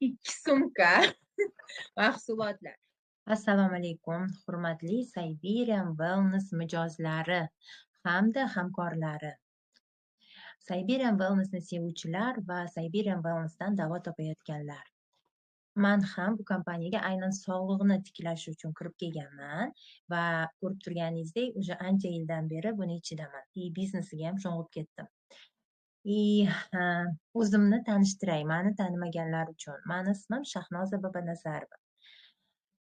2 sumka mahsulotlar. Assalomu alaykum, hurmatli Siberian Wellness mijozlari hamda hamkorlari. Siberian Wellnessni sevuvchilar va Siberian Wellnessdan davo topayotganlar. Man ham bu kompaniyaga aynan sog'liqni tiklash uchun kirib kelganman va ko'rib turganingizdek, уже ancha yildan beri buni ichidaman. И biznesiga ham sho'ng'ib ketdim. И o'zimni tanishtiray, mani tanimaganlar uchun. Mani ismim Shahnoza Bobanazarova.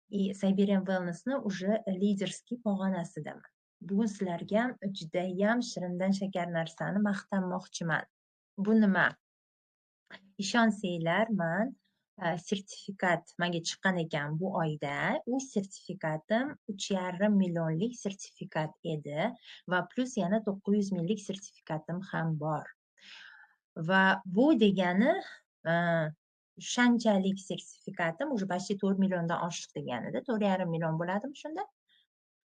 И Siberian Wellnessni уже лидерский pog'onasidaman. Bugun sizlarga judayam shirindan shakar narsani maqtanmoqchiman. Bu nima? Ishonsanglar, man sertifikat menga chiqqan ekan bu oyda. U sertifikatim 3,5 millionlik sertifikat edi va plyus yana 900 minglik sertifikatim ham bor. Va bu degani shanchalik sertifikatim уже почти 4 milliondan oshiq deganida, 4,5 million bo'ladimi shunda?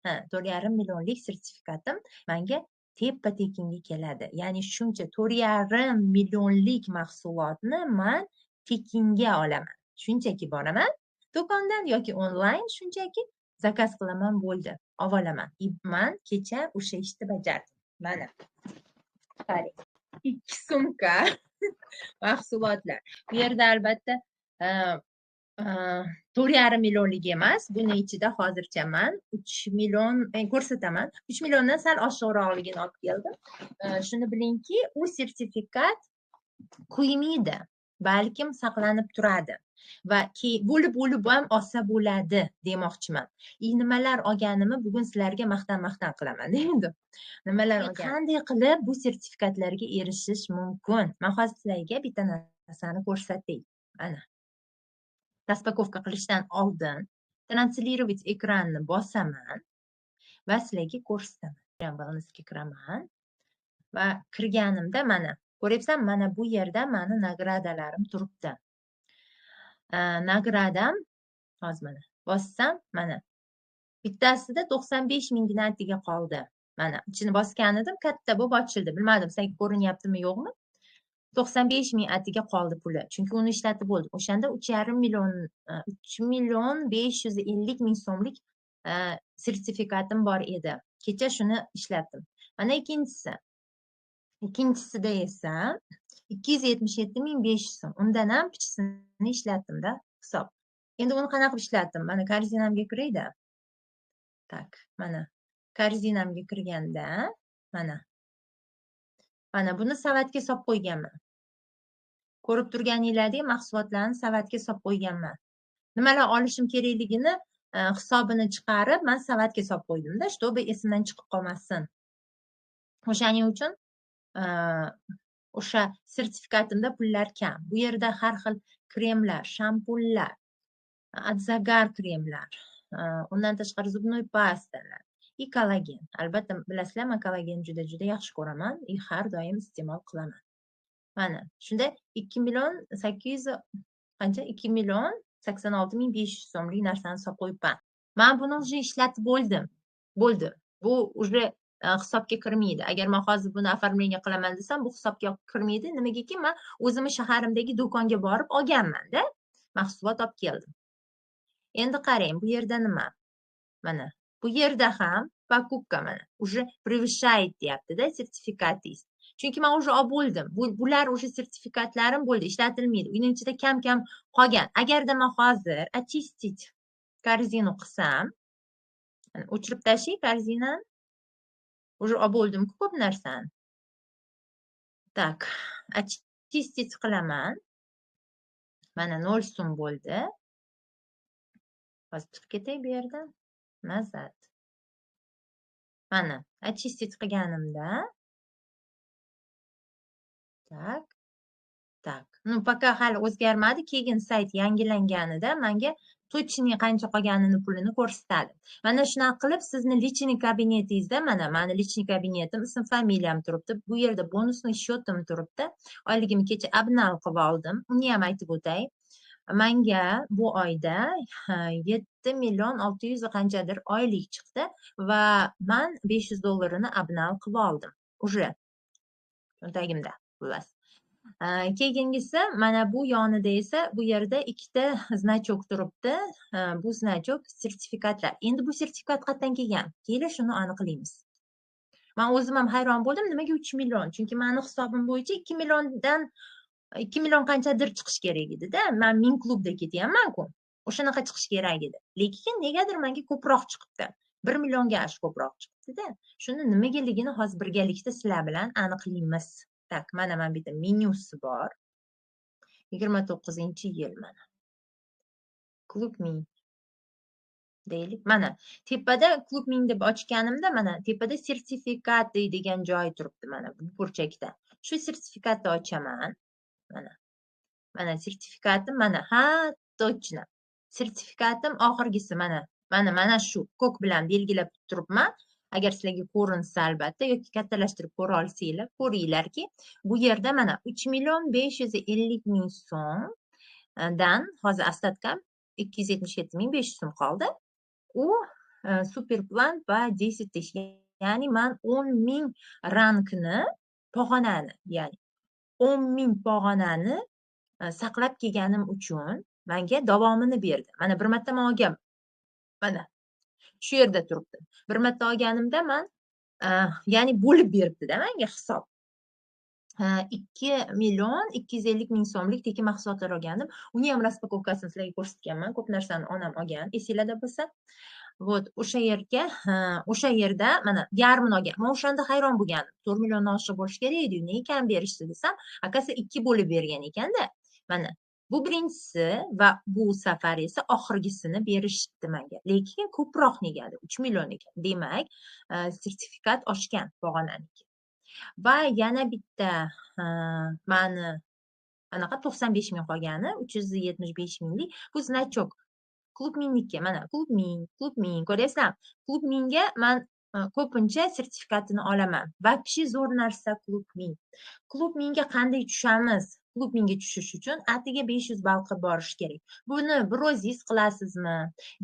Ha, 4,5 millionlik sertifikatim menga teppa tekinga keladi. Ya'ni shuncha 4,5 millionlik mahsulotni man tekinga olaman. Shunchaki boraman do'kondan yoki onlayn shunchaki zakaz qilaman, bo'ldi, olib olaman. Man kecha o'sha ishni bajardim. Mana. Qarang. 2 sumka mahsulotlar. Bu yerda albatta 4,5 millionlik emas. Buni ichida hozircha man 3 million ko'rsataman. 3 milliondan sal oshiqroqligini olib keldim. Shuni bilingki, u sertifikat kuymaydi, balkim saqlanib turadi va bo'lib-bo'lib ham olsa bo'ladi demoqchiman. И nimalar olganimni bugun sizlarga maqtan-maqtan qilaman endi. Nimalar olgan? Qanday qilib bu sertifikatlarga erishish mumkin? Men hozir sizlarga bitta narsani ko'rsatay. Mana. Распаковка qilishdan oldin транслировать ekranni bosaman va sizlarga ko'rsataman. Wellnessga kiraman va kirganimda mana ko'ryapsan, mana bu yerda mani награда larim turibdi. Награда m hozir mana bossam, mana bittasida 95 mingdan atiga qoldi. Mana ichini bosgan edim, katta bo'lib ochildi. Bilmadim, sizlarga ko'rinyaptimi, yo'qmi? 95 ming atiga qoldi puli. Chunki uni ishlatib bo'ldim. O'shanda 3,5 million, 3 million 550 ming so'mlik sertifikatim bor edi. Kecha shuni ishlatdim. Mana ikkinchisi. Ikkinchisida esa 277 500 so'm. Undan ham pichisini ishlatdim-da, hisob. Endi uni qanaqa qilib ishlatdim? Mana корзина mga kirayda. Так, mana корзина mga kirganda mana. Mana buni savatga solib qo'yganman. Ko'rib turganinglardek mahsulotlarni savatga solib qo'yganman. Nimalar olishim kerakligini hisobini chiqarib, men savatga solib qo'ydimda, чтобы esimdan chiqib qolmasin. O'shaning uchun o'sha sertifikatimda pullar kam. Bu yerda har xil kremlar, shampunlar, от загар kremlar, undan tashqari зубной pastalar и kollagen. Albatta bilasizlar, men kollagen juda-juda yaxshi ko'raman и har doim iste'mol qilaman. Mana shunda 2 million 800 qancha? 2 million 86 ming 500 so'mlik narsani solib qo'yibman. Men buni уже ishlatib bo'ldim. Bo'ldi. Bu уже hisobga kirmaydi. Agar men hozir buni оформление qilaman desam, bu hisobga kirmaydi. Nimagaki, men o'zimni shaharimdagi do'konga borib olganman-da, mahsulot olib keldim. Endi qarang, bu yerda nima? Mana bu yerda ham покупка mana уже превышает deyapti-da sertifikatingiz. Chunki men уже olib bo'ldim. Bular уже sertifikatlarim bo'ldi, ishlatilmaydi. Uning ichida kam-kam qolgan. Agarda men hozir очистить корзину qilsam, o'chirib tashlay корзина ni. Уже olib bo'ldim-ku ko'p narsani. Так, очистить qilaman. Mana 0 so'm bo'ldi. Hozir chiqib ketay bu yerdan. Назад. Mana очистить qilganimda. Так. Так. Ну, пока hali o'zgarmadi. Keyin sayt yangilanganida menga точный qancha qolganini pulini ko'rsatadi. Mana shunaqa qilib sizni личный kabinetingizda, mana mani личный kabinetim, ism familiyam turibdi. Bu yerda бонусный счет im turibdi. Oyligimni kecha обнал qilib oldim. Uni ham aytib o'tay. Manga bu oyda 7 million 600 qanchadir oylik chiqdi va man 500 dollarini обнал qilib oldim. Уже cho'ntagimda, xullas. Keyingisi mana bu yonida esa bu yerda ikkita значок turibdi. Bu значок sertifikatlar. Endi bu sertifikat qayerdan kelgan? Keling, shuni aniqlaymiz. Man o'zim ham hayron bo'ldim, nimaga 3 million? Chunki mani hisobim bo'yicha 2 milliondan 2 million qanchadir chiqish kerak edi-da. Man 1000 klubda ketyapman-ku. O'shanaqa chiqish kerak edi. Lekin negadir menga ko'proq chiqibdi. 1 millionga ash ko'proq chiqibdi-da. Shuni nimagaligini hozir birgalikda sizlar bilan aniqlaymiz. Так, mana bu yerda menyusi bor. 29-yil mana. Klub 1000 deylik. Mana tepada klub 1000 deb ochganimda mana tepada sertifikat degan joy turibdi mana bu burchakda. Shu sertifikatni ochaman. Mana. Mana sertifikatim mana. Ha, точно. Sertifikatim oxirgisi mana. Mana shu ko'k bilan belgilab turibman. Agar sizlarga ko'rinsa albatta yoki kattalashtirib ko'ra olsanglar, ko'ringlarki, bu yerda mana 3 million 550 ming so'mdan hozir остатка m 277 ming 500 so'm qoldi. U super plan va 10 тысяч, ya'ni man 10 ming rangni pog'onani, ya'ni 10 ming pog'onani saqlab kelganim uchun menga davomini berdi. Mana bir marta man olganman. Mana shu yerda turibdi. Bir marta olganimda man ya'ni bo'lib beribdi-da menga hisob. 2 million 250 ming so'mlik tekin mahsulotlar olgandim. Uni ham распаковка sini sizlarga ko'rsatganman. Ko'p narsani onam olgan, esinglarda bo'lsa. Вот o'sha yerga, o'sha yerda mana yarmini olgan. Men o'shanda hayron bo'lgandim. 4 milliondan oshiq bo'lishi kerak edi, nega kam berishdi desam, akasi 2 bo'lib bergan ekanda. Mana bu birinchisi va bu safar esa oxirgisini berishdi menga. Lekin ko'proq negadir 3 million ekan. Demak, sertifikat oshgan pog'onaniki. Va yana bitta mani anaqa 95 ming qolgani, 375 minglik bu значок klub mingniki. Mana klub ming, klub ming ko'ryapsizlarmi? Klub mingga man ko'pincha sertifikatini olaman. Вообще zo'r narsa klub ming. Klub mingga qanday tushamiz? Klub mingga tushish uchun atiga 500 ball qilib borish kerak. Buni bir o'zingiz qilasizmi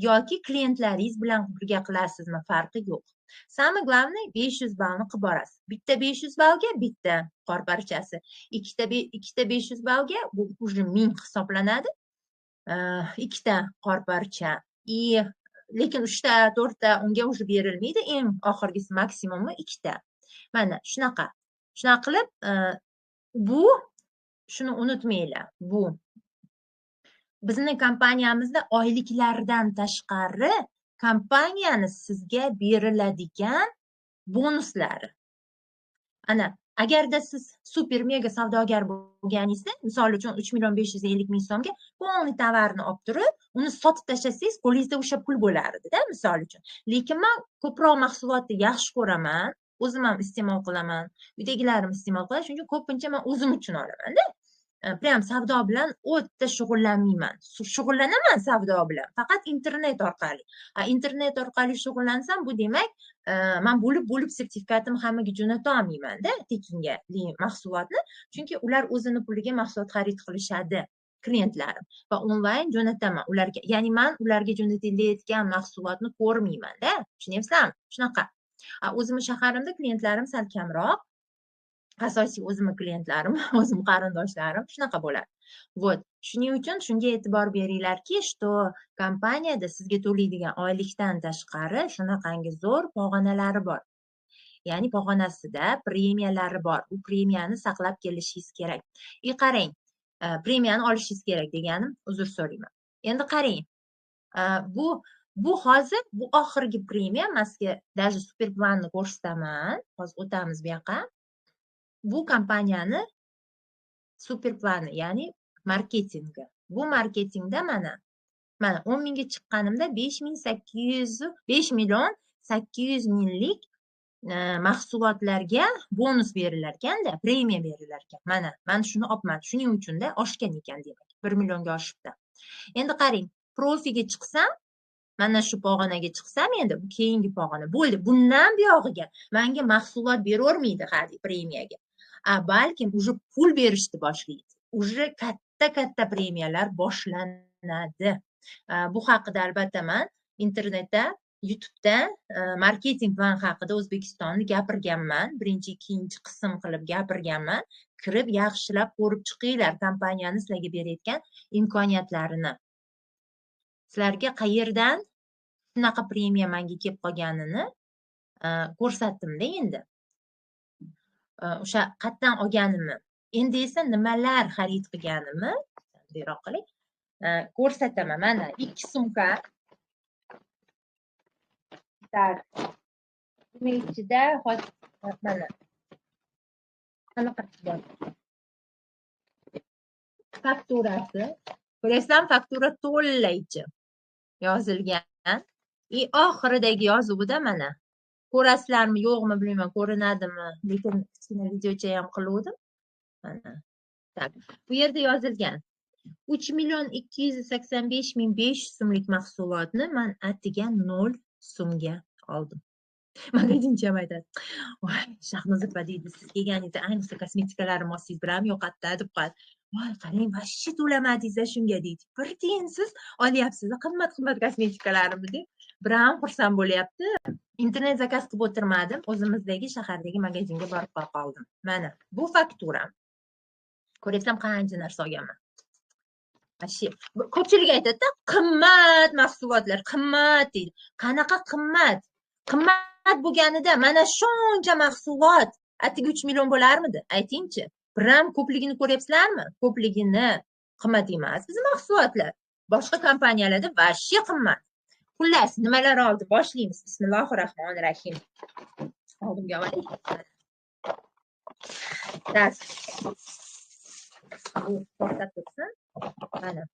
yoki klientlaringiz bilan birga qilasizmi, farqi yo'q. Самое главное 500 ballni qilib borasiz. Bitta 500 ballga bitta qor parchasi, ikkita 500 ballga bu уже 1000 hisoblanadi. Ikkita qor parcha. И lekin uchta, to'rtta unga уже berilmaydi. Eng oxirgisi maksimumi ikkita. Mana shunaqa. Shunaqa qilib, bu shuni unutmanglar. Bu bizni kompaniyamizda oyliklardan tashqari kompaniyani sizga beriladigan bonuslari. Ana, agarda siz super mega savdogar bo'lganingizda, misol uchun 3 million 550 ming so'mga полный tovarni olib turib, uni sotib tashlasangiz, qo'lingizda o'sha pul bo'lardi-da, misol uchun. Lekin men ko'proq mahsulotni yaxshi ko'raman, o'zim ham iste'mol qilaman, uydagilarim iste'mol qiladi, shuning uchun ko'pincha men o'zim uchun olaman-da. Прям savdo bilan o'ta shug'ullanmayman. Shug'ullanaman savdo bilan, faqat internet orqali. Internet orqali shug'ullansam, bu demak, man bo'lib-bo'lib sertifikatimni hammaga jo'nata olmayman-da, tekinga mahsulotni, chunki ular o'zini puliga mahsulot xarid qilishadi klientlarim va onlayn jo'nataman ularga. Ya'ni man ularga jo'natilayotgan mahsulotni ko'rmayman-da. Tushunyapsizlarmi? Shunaqa. O'zimni shaharimda klientlarim sal kamroq. Asosiy o'zimni klientlarim, o'zim qarindoshlarim shunaqa bo'ladi. Вот. Shuning uchun shunga e'tibor beringlarki, что kompaniyada sizga to'laydigan oylikdan tashqari shunaqangi zo'r pog'onalari bor. Ya'ni pog'onasida premiyalari bor. U premiyani saqlab kelishingiz kerak. И qarang, premiyani olishingiz kerak deganim, uzr so'rayman. Endi qarang, bu hozir bu oxirgi premiya, men sizga даже super planni ko'rsataman. Hozir o'tamiz bu yoqqa. Bu kompaniyani super plani, ya'ni marketingi. Bu marketingda mana 10 mingga chiqqanimda 5800, 5 million 800 minglik mahsulotlarga bonus berilar ekanda, premiya berilar ekan. Mana, mana shuni olibman. Shuning uchun-da oshgan ekan demak. 1 millionga oshibdi. Endi qarang, profiga chiqsam, mana shu pog'onaga chiqsam, endi bu keyingi pog'ona bo'ldi. Bundan buyog'iga menga mahsulot beravermaydi hali premiyaga. Balkim уже pul berishni boshlaydi. Уже katta-katta premiyalar boshlanadi. Bu haqida albatta man internetda, YouTube'da marketing plan haqida O'zbekistonni gapirganman. Birinchi, ikkinchi qism qilib gapirganman. Kirib yaxshilab ko'rib chiqinglar kompaniyani sizlarga berayotgan imkoniyatlarini. Sizlarga qayerdan shunaqa premiya menga kelib qolganini ko'rsatdim-da endi. O'sha qayerdan olganimni. Endi esa nimalar xarid qilganimni bundoq qilib ko'rsataman. Mana 2 sumka. Tak. Buning ichida hozir mana qanaqa bor. Fakturasi. Ko'rasizlar, faktura to'la ichi yozilgan. I oxiridagi yozuvida mana ko'rasizlarmi, yo'qmi bilmayman, ko'rinadimi, lekin kichkina videocha ham qiluvdim. Mana. Tak. Bu yerda yozilgan 3 285 500 so'mlik mahsulotni men atiga 0 so'mga oldim. Magazinchi ham aytadi. Voy, Shahnoza opa deydi, siz kelganingizda ayniqsa kosmetikalarimni olsangiz biram yo'qotdi deb qo'yadi. Voy, qarang, vashshi to'lamadingiz shunga deydi. Bir tiyinsiz olyapsiz qimmat-qimmat kosmetikalarimni deb biram xursand bo'lyapti. Internet zakaz qilib o'tirmadim, o'zimizdagi shahardagi magazinga borib qoldim. Mana bu faktura. Ko'ryapsizlar, qancha narsa olganman. Vashshi ko'pchilik aytadi-da, qimmat mahsulotlar, qimmat deydi. Qanaqa qimmat? Qimmat bo'lganida mana shuncha mahsulot atigi 3 million bo'larmidi? Aytingchi. Biram ko'pligini ko'ryapsizlarmi? Ko'pligini qimmat emas bizning mahsulotlar. Boshqa kompaniyalarda vashshi qimmat. Xullas, nimalar oldi? Boshlaymiz. Bismillahirrohmanirrohim. Oldimga olay. Tak. Bu to'xtab tursin. Mana.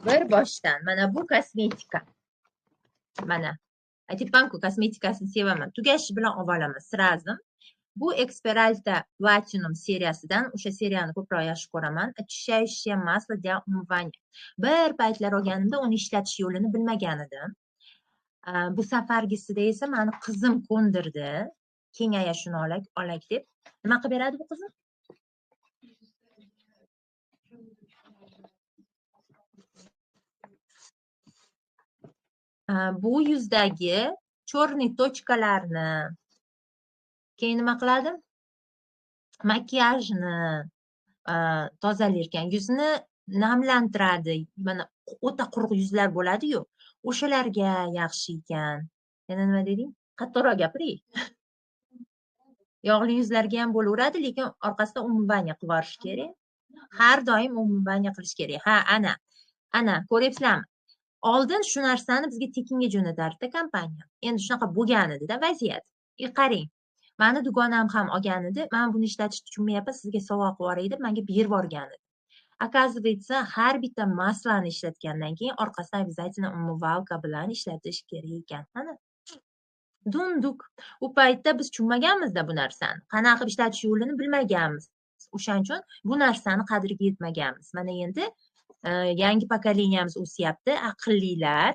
Bir boshdan mana bu kosmetika. Mana. Aytibman-ku, kosmetikasini sevaman. Tugashi bilan olib olaman sразу. Bu Experalta Platinum seriyasidan, o'sha seriyani ko'proq yaxshi ko'raman. Очищающее масло для умывания. Bir paytlar olganimda uni ishlatish yo'lini bilmagan edim. Bu safargisida esa meni qizim ko'ndirdi. Kengaya shuni olak deb. Nima qilib beradi bu qizim? Bu yuzdagi черный tochkalarni, keyin nima qiladi? Makiyajni tozalar ekan, yuzni namlantiradi. Mana o'ta quruq yuzlar bo'ladi-yu, o'shalarga yaxshi ekan. Yana nima deding? Qattiqroq gapiring. Yog'li yuzlarga ham bo'laveradi, lekin orqasidan umuvaniya qilib yuborish kerak. Har doim umuvaniya qilish kerak. Ha, ana. Ana, ko'ryapsizlarmi? Oldin shu narsani bizga tekinga jo'natardi kompaniya. Endi shunaqa bo'lgan edi-da vaziyat. Qarang, mani dugonam ham olgan edi. Men buni ishlatishni tushunmayapman, sizga sovg'a qilib yuboray deb menga berib yuborgan edi. Оказывается, har bitta maslani ishlatgandan keyin orqasidan обязательно умывалка bilan ishlatish kerak ekan. Mana dunduk. U paytda biz tushunmaganmiz-da bu narsani. Qanaqa qilib ishlatish yo'lini bilmaganmiz. O'shaning uchun bu narsani qadriga yetmaganmiz. Mana endi yangi pokoleniyamiz o'syapti, aqllilar.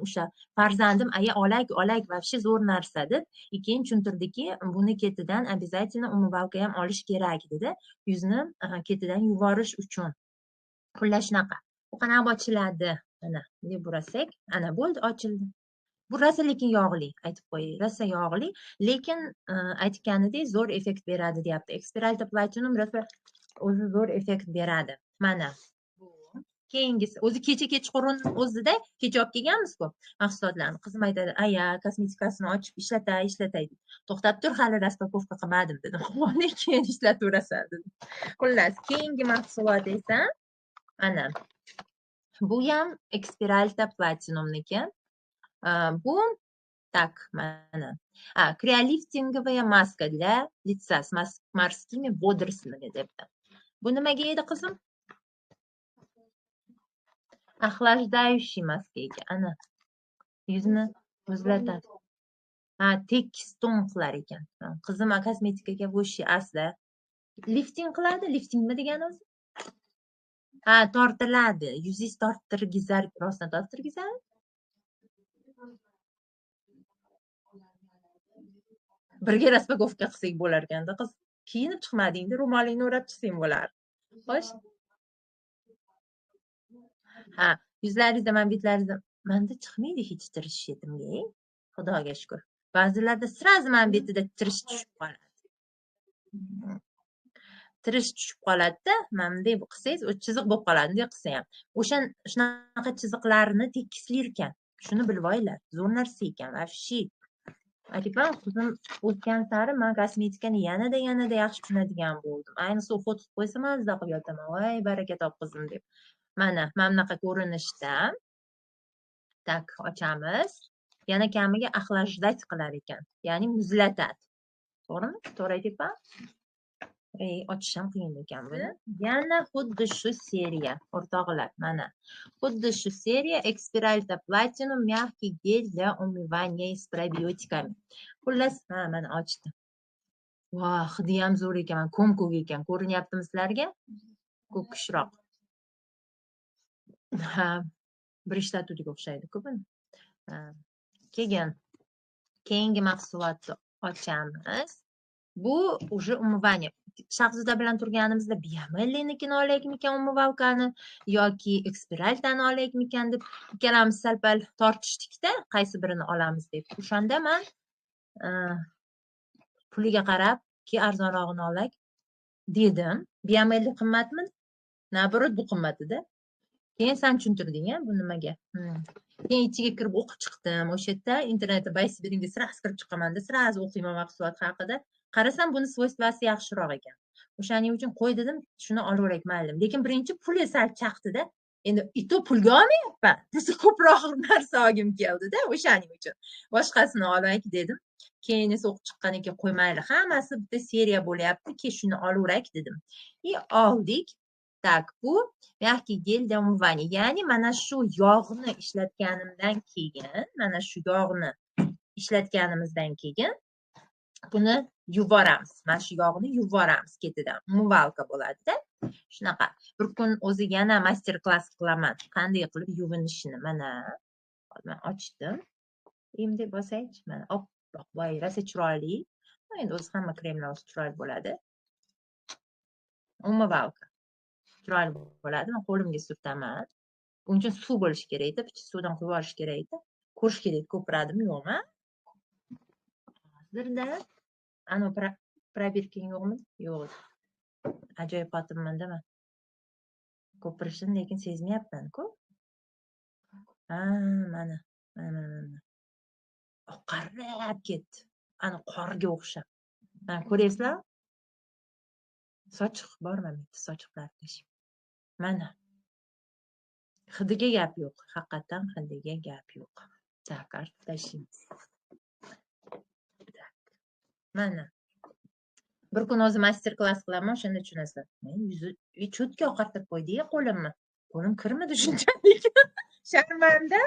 O'sha farzandim aya olak olak вообще zo'r narsa deb, keyin tushuntirdiki, buni ketidan обязательно умывалка ham olish kerak dedi, yuzni ketidan yuvorish uchun. Xullas shunaqa. Bu qanaqa ochiladi? Mana bunday burasak, ana bo'ldi, ochildi. Bu rosa lekin yog'li, aytib qo'yay, rosa yog'li, lekin aytganidek zo'r effekt beradi deyapti. Experalta Platinum rosa o'zi zo'r effekt beradi. Mana keyingisi o'zi kecha kechqurun o'zida kecha olib kelganmiz-ku mahsulotlarni. Qizim aytadi, aya kosmetikasini ochib ishlatay, ishlatay deydi. To'xtab tur, hali raspakovka qilmadim dedim. Uni keyin ishlataverasan dedim. Xullas, keyingi mahsulot esa mana bu ham Experalta Platinumniki. Bu так, mana. Криолифтинговая маска для лица с морскими водорослями debdi. Bu nimaga edi qizim? Охлаждающий maska ekan. Ana yuzni muzlatadi. Ha, tekis ton qilar ekan. Qizim kosmetikaga bo'shi asli. Lifting qiladi, lifting nima degani o'zi? Ha, tortiladi. Yuzingiz torttirgizar, rostdan torttirgizar. Birga raspakovka qilsak bo'lar ekanda, qiz. Kiyinib chiqmadingda, ro'molingni o'rab chiqsang bo'lar. Xo'sh. Ha, yuzlaringizda, mana betlaringizda menda chiqmaydi hech tirish yetimga, Xudoga shukr. Ba'zilarda sразу mana betida tirish tushib qoladi. Tirish tushib qoladida, mana bunday qilsangiz, u chiziq bo'lib qoladi, bunday qilsa ham. O'sha shunaqa chiziqlarni tekislar ekan. Shuni bilib olinglar. Zo'r narsa ekan, вообще. Aytyapman, qizim o'sgan sari man kosmetikani yanada yanada yaxshi tushunadigan bo'ldim. Ayniqsa уход qilib qo'ysa, mazza qilib yotaman. Voy, baraka top, qizim, deb. Mana, mana bunaqa ko'rinishda. Так, ochamiz. Yana kamiga охлаждать qilar ekan. Ya'ni muzlatadi. To'g'rimi? To'g'ri aytyapman? Ey, ochish ham qiyin ekan buni. Yana xuddi shu seriya, o'rtoqlar, mana. Xuddi shu seriya Expiralta Platinum мягкий гель для умывания с пробиотиками. Xullas, ha, mana ochdim. Voh, hidi ham zo'r ekan, ko'm-ko'k ekan. Ko'rinyaptimi sizlarga? Ko'kishroq. Ha, bir ishlatuvga o'xshaydi-ku buni. Ha. Keyin keyingi mahsulotni ochamiz. Bu уже умывание. Shahzoda bilan turganimizda Biamellinikini olaylikmikan умывалка ni yoki Expiraltani olaylikmikan deb ikkalamiz sal-pal tortishdikda, qaysi birini olamiz deb. O'shanda man puliga qarab, ki arzonrog'ini olaylik dedim. Biamelli qimmatmi? Наоборот, bu qimmat edi. Keyin san tushuntirding, a, bu nimaga. Keyin ichiga kirib o'qib chiqdim. O'sha yerda internetda Baysibiringga сразу kirib chiqamanda, сразу o'qiyman mahsulot haqida. Qarasam, buni свойство si yaxshiroq ekan. O'shaning uchun qo'y dedim, shuni olaverak, mayli. Lekin birinchi puli sal chaqdida. Endi и то pulga olmayapman. Просто ko'proq narsa olgim keldida, o'shaning uchun. Boshqasini olaylik dedim. Keyin esa o'qib chiqqandan keyin qo'y, mayli, hammasi bitta seriya bo'lyapti, keyin shuni olaverak dedim. И oldik. Так, bu мягкий гель для умывания. Ya'ni mana shu yog'ni ishlatganimdan keyin, mana shu yog'ni ishlatganimizdan keyin buni yuvoramiz. Mana shu yog'ni yuvoramiz ketidan. Умывалка bo'ladida. Shunaqa. Bir kun o'zi yana master klass qilaman. Qanday qilib yuvinishini. Mana man ochdim. Endi bosaychi, mana oppoq, voy, rosa chiroyli. Endi o'zi hamma kremlar o'zi chiroyli bo'ladi. Умывалка. Chiroyli bo'ladi. Men qo'limga surtaman. Buning uchun suv bo'lishi kerak edi. Picha suvdan quyib yuborish kerak edi. Ko'rish kerak, ko'piradimi, yo'qmi? Hozirda anavi пробирка ng yo'qmi? Yo'q. Ajoyib xotinmanda man. Ko'pirishini lekin sezmayapman-ku. Ha, mana. Mana, mana, mana. Oqarib ketdi. Ana qorga o'xshab. Mana, ko'ryapsizlarmi? Sochiq bor mana bu yerda, sochiqlar. Mana. Hidiga gap yo'q. Haqiqatdan hidiga gap yo'q. Так, artib tashlaymiz. Так. Mana. Bir kun o'zi master klass qilaman, o'shanda tushunasizlar. Men yuzi cho'tka oqartirib qo'ydi qo'limni. Qo'lim kirmidi shunchalik. Sharmanda.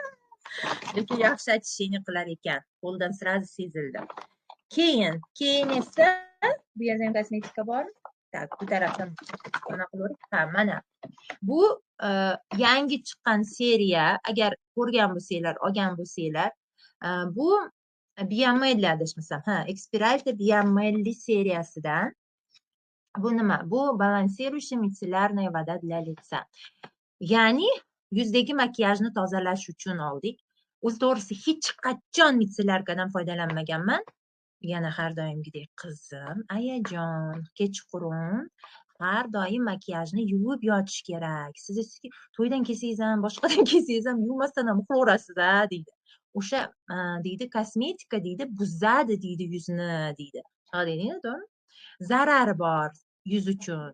Lekin yaxshi очищение qilar ekan. Qo'ldan сразу sezildi. Keyin esa bu yerda ham kosmetika bormi? Так, bu tarafdan nima qilaverik? Ha, mana. Bu yangi chiqqan seriya, agar ko'rgan bo'lsanglar, olgan bo'lsanglar, bu Biamelli adashmasam, ha, Expiralta Biamelli seriyasidan. Bu nima? Bu балансирующая мицеллярная вода для лица. Ya'ni yuzdagi makiyajni tozalash uchun oldik. O'zi to'g'risi hech qachon мицеллярка dan foydalanmaganman. Yana har doimgidek qizim, ayajon, kechqurun har doim makiyajni yuvib yotish kerak. Siz esa to'ydan kelsangiz ham, boshqadan kelsangiz ham yuvmasdan ham uxlayverasiz a deydi. O'sha deydi, kosmetika deydi, buzadi deydi yuzni deydi. Shunaqa dedingiz, to'g'rimi? Zarari bor yuz uchun.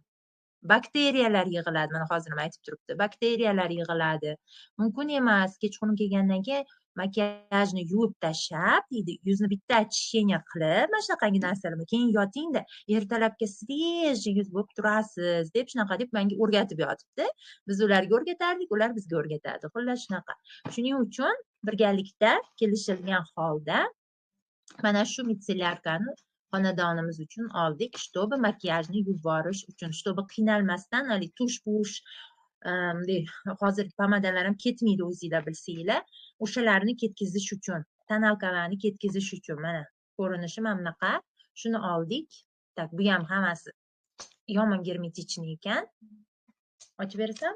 Bakteriyalar yig'iladi. Mana hozir ham aytib turibdi. Bakteriyalar yig'iladi. Mumkin emas, kechqurun kelgandan keyin makiyajni yuvib tashlab deydi, yuzni bitta очищение qilib, mana shunaqangi narsalar, keyin yotingda, ertalabga свежий yuz bo'lib turasiz deb, shunaqa deb menga o'rgatib yotibdi. Biz ularga o'rgatardik, ular bizga o'rgatadi. Xullas, shunaqa. Shuning uchun birgalikda kelishilgan holda mana shu мицеллярка ni xonadonimiz uchun oldik, чтобы makiyajni yuvib uchun, чтобы qiynalmasdan haligi тушь push bunday hozirgi pomadalar ham ketmaydi, o'zinglar bilsanglar, o'shalarni ketkizish uchun, тоналка larni ketkizish uchun. Mana, ko'rinishi mana bunaqa. Shuni oldik. Так, bu ham hammasi yomon герметичный ekan. Ochib berasan?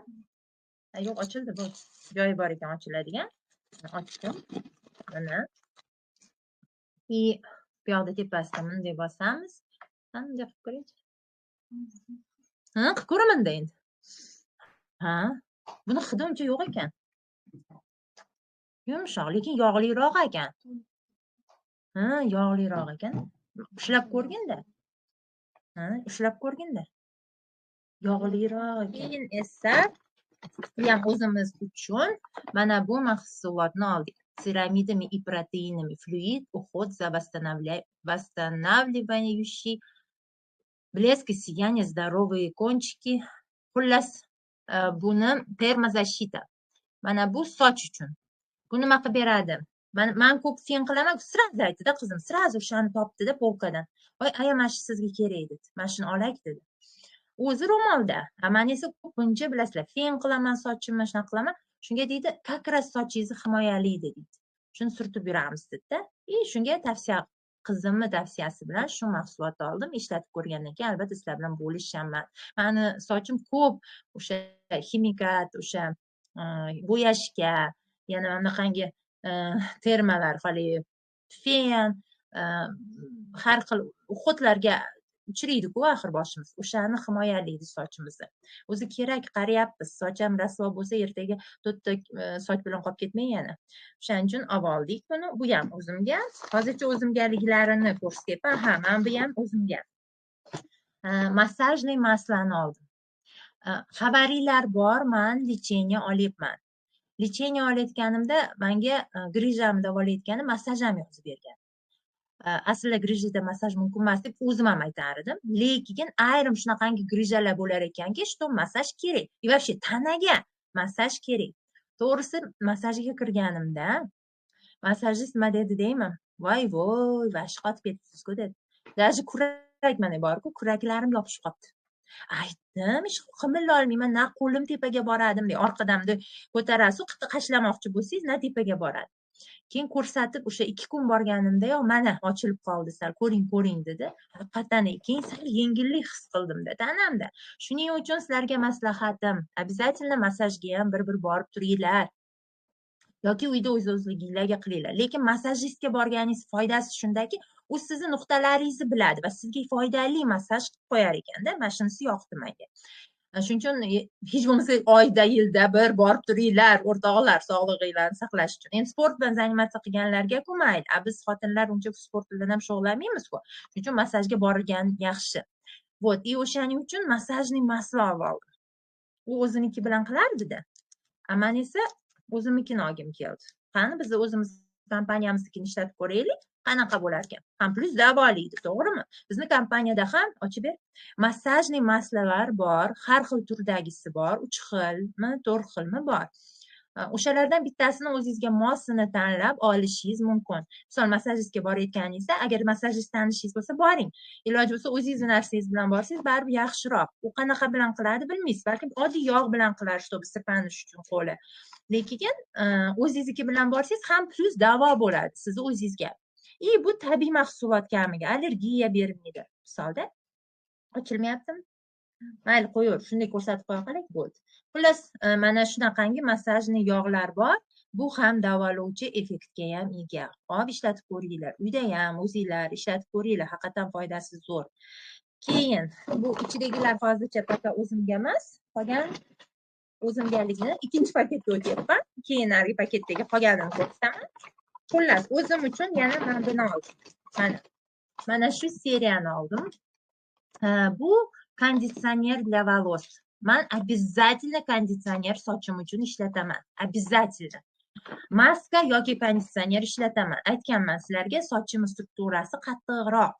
Yo'q, ochildi bu. Joyi bor ekan ochiladigan. Ochdim. Mana. И bu yoqda tepasida bunday bosamiz. Qani, bunday qilib ko'raychi. Ha, qilib ko'raman-da endi. Ha, buni hidi uncha yo'q ekan. Yumshoq, lekin yog'liroq ekan. Ha, yog'liroq ekan. Ushlab ko'rgin-da. Ha, ushlab ko'rgin-da. Yog'liroq ekan. Keyin esa bu ham o'zimiz uchun mana bu mahsulotni oldik. Ceramidами и протеинами флюид уход за восстанавливающий блеск и сияние, здоровые кончики. Xullas, buni термозащита. Mana bu soch uchun. Bu nima qilib beradi? Man ko'p fen qilaman, сразу aytdi-da qizim, сразу o'shani topdi-da polkadan. "Voy, aya, mana shu sizga kerak", dedi. "Mana shuni olaylik", dedi. O'zi ro'molda. A man esa ko'pincha, bilasizlar, fen qilaman sochimni, shunaqa qilaman. Shunga deydi, как раз sochingizni himoyalaydi deydi. Shuni surtib yuramiz dedi-da. И shunga tavsiya, qizimni tavsiyasi bilan shu mahsulotni oldim. Ishlatib ko'rgandan keyin albatta sizlar bilan bo'lishaman. Mani sochim ko'p o'sha ximikat, o'sha bo'yashga, yana anaqangi termalar, haligi fen, har xil уход larga uchraydi-ku axir boshimiz. O'shani himoyalaydi sochimizni. O'zi kerak, qariyapmiz. Soch ham rasvo bo'lsa, ertaga to'rtta soch bilan qolib ketmang yana. O'shaning uchun olib oldik buni. Bu ham o'zimga. Hozircha o'zimgaliklarini ko'rsatyapman. Ha, mana bu ham o'zimga. Массажный масло ni oldim. Xabaringlar bor, man лечение olyapman. Лечение olayotganimda menga грыжа mni davolayotgani massaj ham yozib bergan. Aslida грыжа da massaj mumkin emas deb o'zim ham aytar edim. Lekin ayrim shunaqangi грыжа lar bo'lar ekanki, что massaj kerak. И вообще tanaga massaj kerak. To'g'risi, massajga kirganimda massajist nima dedi deyman? "Voy voy, vashi qotib ketibsiz-ku", dedi. Даже kurak mana bor-ku, kuraklarim yopishib qolibdi. Aytdim, hech qimillolmayman, na qo'lim tepaga boradi, bunday orqadan bunday ko'tarasiz, qashlamoqchi bo'lsangiz, na tepaga boradi. Keyin ko'rsatib, o'sha 2 kun borganimdayoq, "Mana ochilib qoldi sal, ko'ring, ko'ring", dedi. Haqiqatan keyin sal yengillik his qildimda tanamda. Shuning uchun sizlarga maslahatim, обязательно massajga ham bir-bir borib turinglar. Yoki uyda o'z-o'zliginglarga qilinglar. Lekin massajistga borganingiz foydasi shundaki, u sizni nuqtalaringizni biladi va sizga foydali massaj qilib qo'yar ekanda. Mana shunisi yoqdi menga. Shuning uchun hech bo'lmasa oyda, yilda bir borib turinglar, o'rtoqlar, sog'lig'inglarni saqlash uchun. Endi sport bilan заниматься qilganlarga-ku mayli. A biz xotinlar uncha sport bilan ham shug'ullanmaymiz-ku. Shuning uchun massajga borgan yaxshi. Вот, и o'shaning uchun массажный масло oldim. U o'ziniki bilan qilardida. A man esa o'zimnikini olgim keldi. Qani, biz o'zimiz kompaniyamiznikini ishlatib ko'raylik, qanaqa bo'lar ekan. Ham plyus davolaydi, to'g'rimi? Bizni kompaniyada ham, ochib ber, массажный масло lar bor, har xil turdagisi bor, 3 xilmi, 4 xilmi bor. O'shalardan bittasini o'zingizga mosini tanlab olishingiz mumkin. Misol, massajistga borayotganingizda, agar massajist tanishingiz bo'lsa, boring. Iloji bo'lsa, o'zingizni narsangiz bilan borsangiz baribir yaxshiroq. U qanaqa bilan qiladi, bilmaysiz. Balkim oddiy yog' bilan qilar, чтобы sirpanish uchun qo'li. Lekin o'zingizniki bilan borsangiz ham plyus davo bo'ladi sizni o'zingizga. И bu tabiiy mahsulot, kamiga allergiya bermaydi. Misolda ochilmayaptimi? Mayli, qo'yaver, shunday ko'rsatib qo'ya qolaylik, bo'ldi. Xullas, mana shunaqangi массажный yog'lar bor. Bu ham davolovchi effektga ham ega. Olib ishlatib ko'ringlar. Uyda ham o'zinglar ishlatib ko'ringlar, haqiqatan foydasi zo'r. Keyin bu ichidagilar hozircha пока o'zimga emas, qolgan o'zimgaligini ikkinchi paketga o'tyapman. Keyin narigi paketdagi qolganini ko'rsataman. Xullas, o'zim uchun yana mana buni oldim. Mana. Mana shu seriyani oldim. Bu konditsioner для волос. Man обязательно konditsioner sochim uchun ishlataman. Обязательно. Maska yoki konditsioner ishlataman. Aytganman sizlarga, sochimni strukturasi qattiqroq.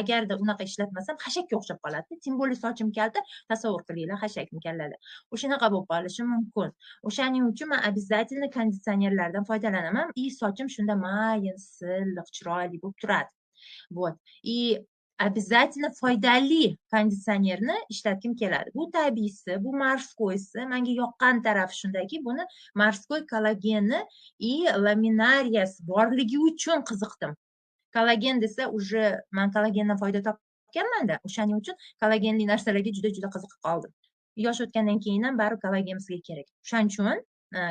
Agarda unaqa ishlatmasam, xashakka o'xshab qoladi. Тем более sochim kalta, tasavvur qilinglar, xashakni kallada. O'shanaqa bo'lib qolishi mumkin. O'shaning uchun men обязательно konditsionerlardan foydalanaman. И sochim shunda mayin, silliq, chiroyli bo'lib turadi. Вот. И обязательно foydali konditsionerni ishlatgim keladi. Bu tabiiysi, bu морской si. Menga yoqqan tarafi shundaki, buni морской kollageni и laminariyasi borligi uchun qiziqdim. Kollagen desa, уже man kollagendan foyda topganman-da. O'shaning uchun kollagenli narsalarga juda-juda qiziqib qoldim. Yosh o'tgandan keyin ham baribir kollagen bizga kerak. O'shaning uchun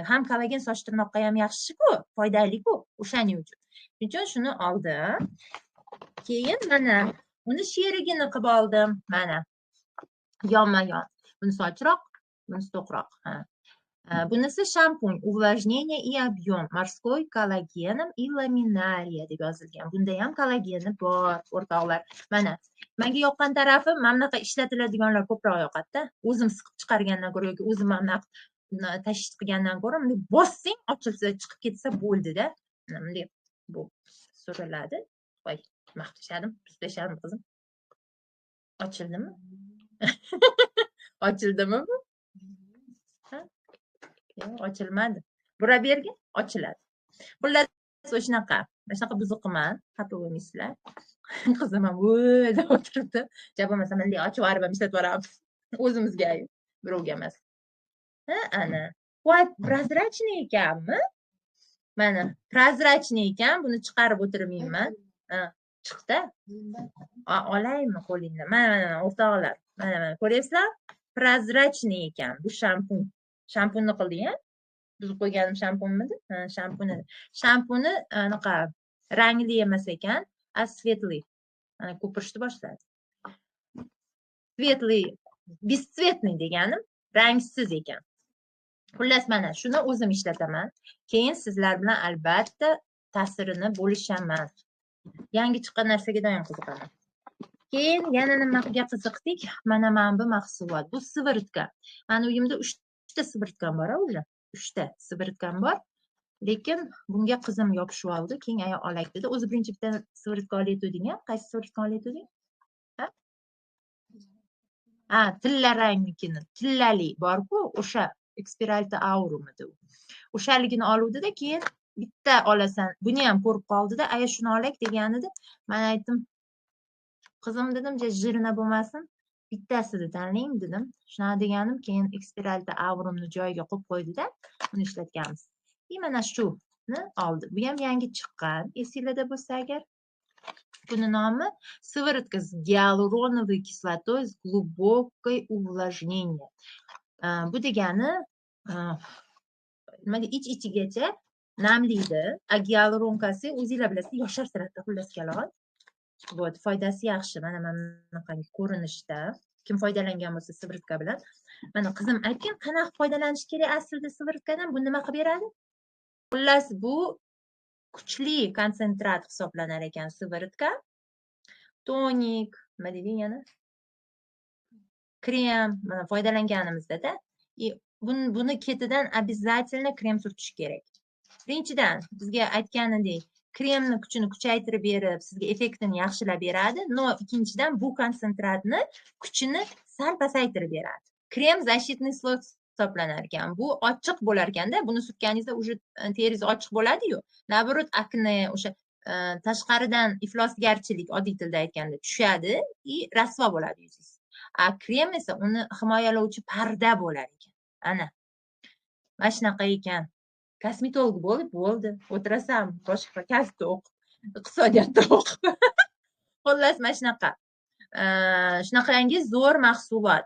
ham kollagen soch tirnoqqa ham yaxshi-ku, foydali-ku, o'shaning uchun. Shuning uchun shuni oldim. Keyin mana uni sherigini qilib oldim. Mana. Yonma yon. Bunisi ochiqroq, bunisi to'qroq. Ha. Bunisi шампунь, увлажнение и объем, морской коллагеном и ламинария deb yozilgan. Bunda ham kollageni bor, o'rtoqlar. Mana, menga yoqqan tarafi, mana bunaqa ishlatiladiganlar ko'proq yoqadi-da. O'zim siqib chiqargandan ko'ra yoki o'zim mana bunaqa tashkil qilgandan ko'ra, bunday bossang, ochilsa, chiqib ketsa bo'ldi-da. Mana bunday bu suriladi. Voy, nima qilib tashladim? Buzib tashladim, qizim. Ochildimi? Ochildimi bu? Ha? Yo'q, ochilmadi. Burab bergin, ochiladi. Xullas, shunaqa. Mana shunaqa buzuqman, xafa bo'lmaysizlar. Qizim ham voy deb o'tiribdi. Ja bo'lmasa bunday ochib yuborib ham ishlatib yuboramiz. O'zimizga, birovga emas. Ha, ana. Voy, прозрачный ekanmi? Mana, прозрачный ekan, buni chiqarib o'tirmayman. Ha, chiqdi. Olaymi qo'lingdan? Mana, mana, o'rtoqlar. Mana, mana, ko'ryapsizlar? Прозрачный ekan bu shampun. Shampunni qilding, a? Buzib qo'yganim shampunmidi? Ha, shampun edi. Shampuni anaqa rangli emas ekan, a светлый. Mana ko'pirishni boshladi. Светлый, бесцветный deganim rangsiz ekan. Xullas, mana shuni o'zim ishlataman. Keyin sizlar bilan albatta ta'sirini bo'lishaman. Yangi chiqqan narsaga doim qiziqaman. Keyin yana nimaga qiziqdik? Mana bu mahsulot. Bu сыворотка. Mani uyimda 3 ta сыворотка m bor, уже. 3 ta сыворотка m bor. Lekin bunga qizim yopishib oldi. Keyin aya olak dedi. O'zi birinchi bitta сыворотка olayotganding, qaysi сыворотка olayotganding? Ha? Ha, tilla rangnikini, tillali bor-ku, o'sha Experalta Aurumidi u. O'shaligini oluvdi-da, keyin bitta olasan, buni ham ko'rib qoldida, aya shuni olak deganida, men aytdim, qizim dedim, ja жирный bo'lmasin, bittasini tanlang dedim. Shunaqa deganim, keyin Experalta Aurumni joyiga qo'yib qo'ydida, uni ishlatganmiz. И mana shuni oldi. Bu ham yangi chiqqan, esinglarda bo'lsa agar. Buni nomi сыворотка с гиалуроновой кислотой с глубокой увлажнение. Bu degani nima, ich ichigacha namlaydi. A гиалуронка si o'zinglar bilasizlar, yoshartiradi, xullas kalom. Вот, foydasi yaxshi. Mana bunaqangi ko'rinishda. Kim foydalangan bo'lsa сыворотка bilan. Mana qizim aytgin, qanaqa foydalanish kerak aslida сыворотка dan? Bu nima qilib beradi? Xullas, bu kuchli konsentrat hisoblanar ekan сыворотка. Tonik, nima deding yana? Krem, mana foydalanganimizda-da. И buni ketidan обязательно krem surtish kerak. Birinchidan, bizga aytganidek, kremni kuchini kuchaytirib berib, sizga effektini yaxshilab beradi, но ikkinchidan bu konsentratni kuchini sal pasaytirib beradi. Krem защитный слой hisoblanar ekan. Bu ochiq bo'lar ekanda, buni surtganingizda уже teringiz ochiq bo'ladi-yu. Наоборот, akne, o'sha tashqaridan iflosgarchilik, oddiy tilda aytganda, tushadi и rasvo bo'ladi yuzingiz. A krem esa uni himoyalovchi parda bo'lar ekan. Ana. Mana shunaqa ekan. Kosmetolog bo'lib bo'ldi. O'tirasan, boshqa kasbda o'qib, iqtisodiyotda o'qib. Xullas, mana shunaqa. Shunaqangi zo'r mahsulot.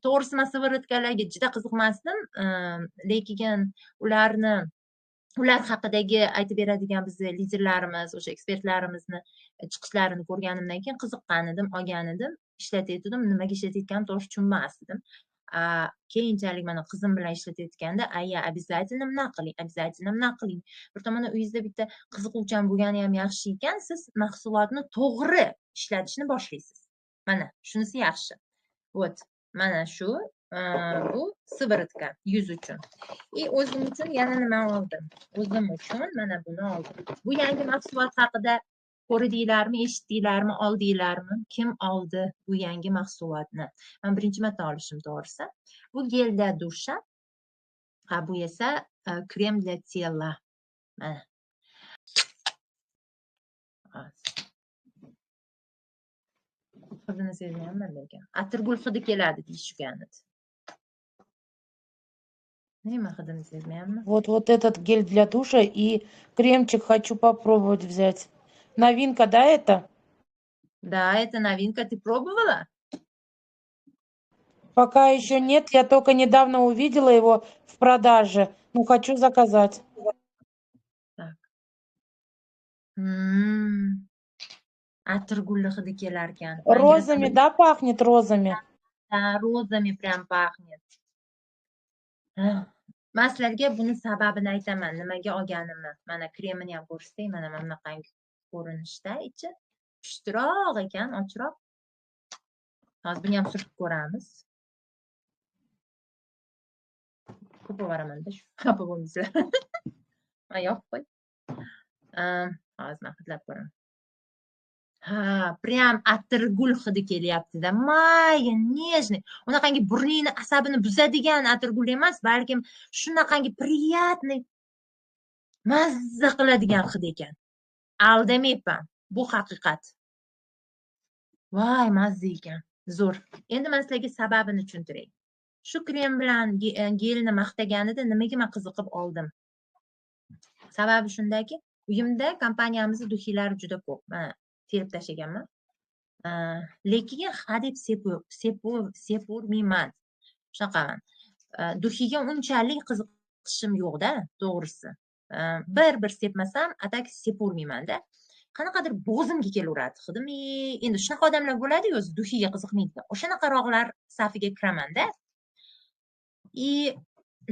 To'g'risi, man сыворотка larga juda qiziqmasdim, lekin ular haqidagi aytib beradigan bizni liderlarimiz, o'sha ekspertlarimizni chiqishlarini ko'rganimdan keyin qiziqqan edim, olgan edim, ishlatayotgandim. Nimaga ishlatayotganimni to'g'ri tushunmasdim. Keyinchalik mana qizim bilan ishlatayotganda, aya, обязательно bunaqa qiling, обязательно bunaqa qiling. Bir tomondan uyingizda bitta qiziquvchan bo'lgani ham yaxshi ekan, siz mahsulotni to'g'ri ishlatishni boshlaysiz. Mana shunisi yaxshi. Вот, mana shu, bu сыворотка yuz uchun. И o'zim uchun yana nima oldim? O'zim uchun mana buni oldim. Bu yangi mahsulot haqida ko'rdinglarmi, eshitdinglarmi, oldinglarmi? Kim oldi bu yangi mahsulotni? Men birinchi marta olishim to'g'risi. Bu гель для душа, ha, bu esa крем для тела. Mana. Hozir. Hidini sezmayapman lekin. Atirgul hidi keladi deyishgan edi. Nima hidini sezmayapman? Вот, вот этот гель для душа и кремчик хочу попробовать взять. Новинка, да, это? Да, это новинка. Ты пробовала? Пока еще нет, я только недавно увидела его в продаже. Ну, хочу заказать. Так. Atirgulli hidi kelar ekan. Розами, да, пахнет розами? Да, розами прям пахнет. Man sizlarga buni sababini aytaman, nimaga olganimni. Mana kremini ham ko'rsatay, mana bunaqangi ko'rinishda ichi. Pushtiroq ekan, ochroq. Hozir buni ham surtib ko'ramiz. Ko'p boraman-da, shu xafa bo'lmaysizlar. Men yoqib qo'y. Hozir men hidlab ko'raman. Ha, prям atirgul hidi kelyapti-da. Mayin, нежный. Unaqangi burningni asabini buzadigan atirgul emas, balkim shunaqangi приятный, mazza qiladigan hid ekan. Aldamayapman. Bu haqiqat. Voy, mazza ekan. Zo'r. Endi men sizlarga sababini tushuntiray. Shu krem bilan gelni maqtaganida nimaga men qiziqib oldim? Sababi shundaki, uyimda kompaniyamizning duxilari juda ko'p. Mana terib tashlaganman. Lekin hadeb sepurmayman. Shunaqaman. Duxiga unchalik qiziqishim yo'q-da, to'g'risi. Bir-bir sepmasam, atak sepurmayman-da. Qanaqadir bo'g'zimga kelaveradi hidim. Endi shunaqa odamlar bo'ladi-yu, o'zi duxiga qiziqmaydi. O'shanaqaroqlar safiga kiraman-da.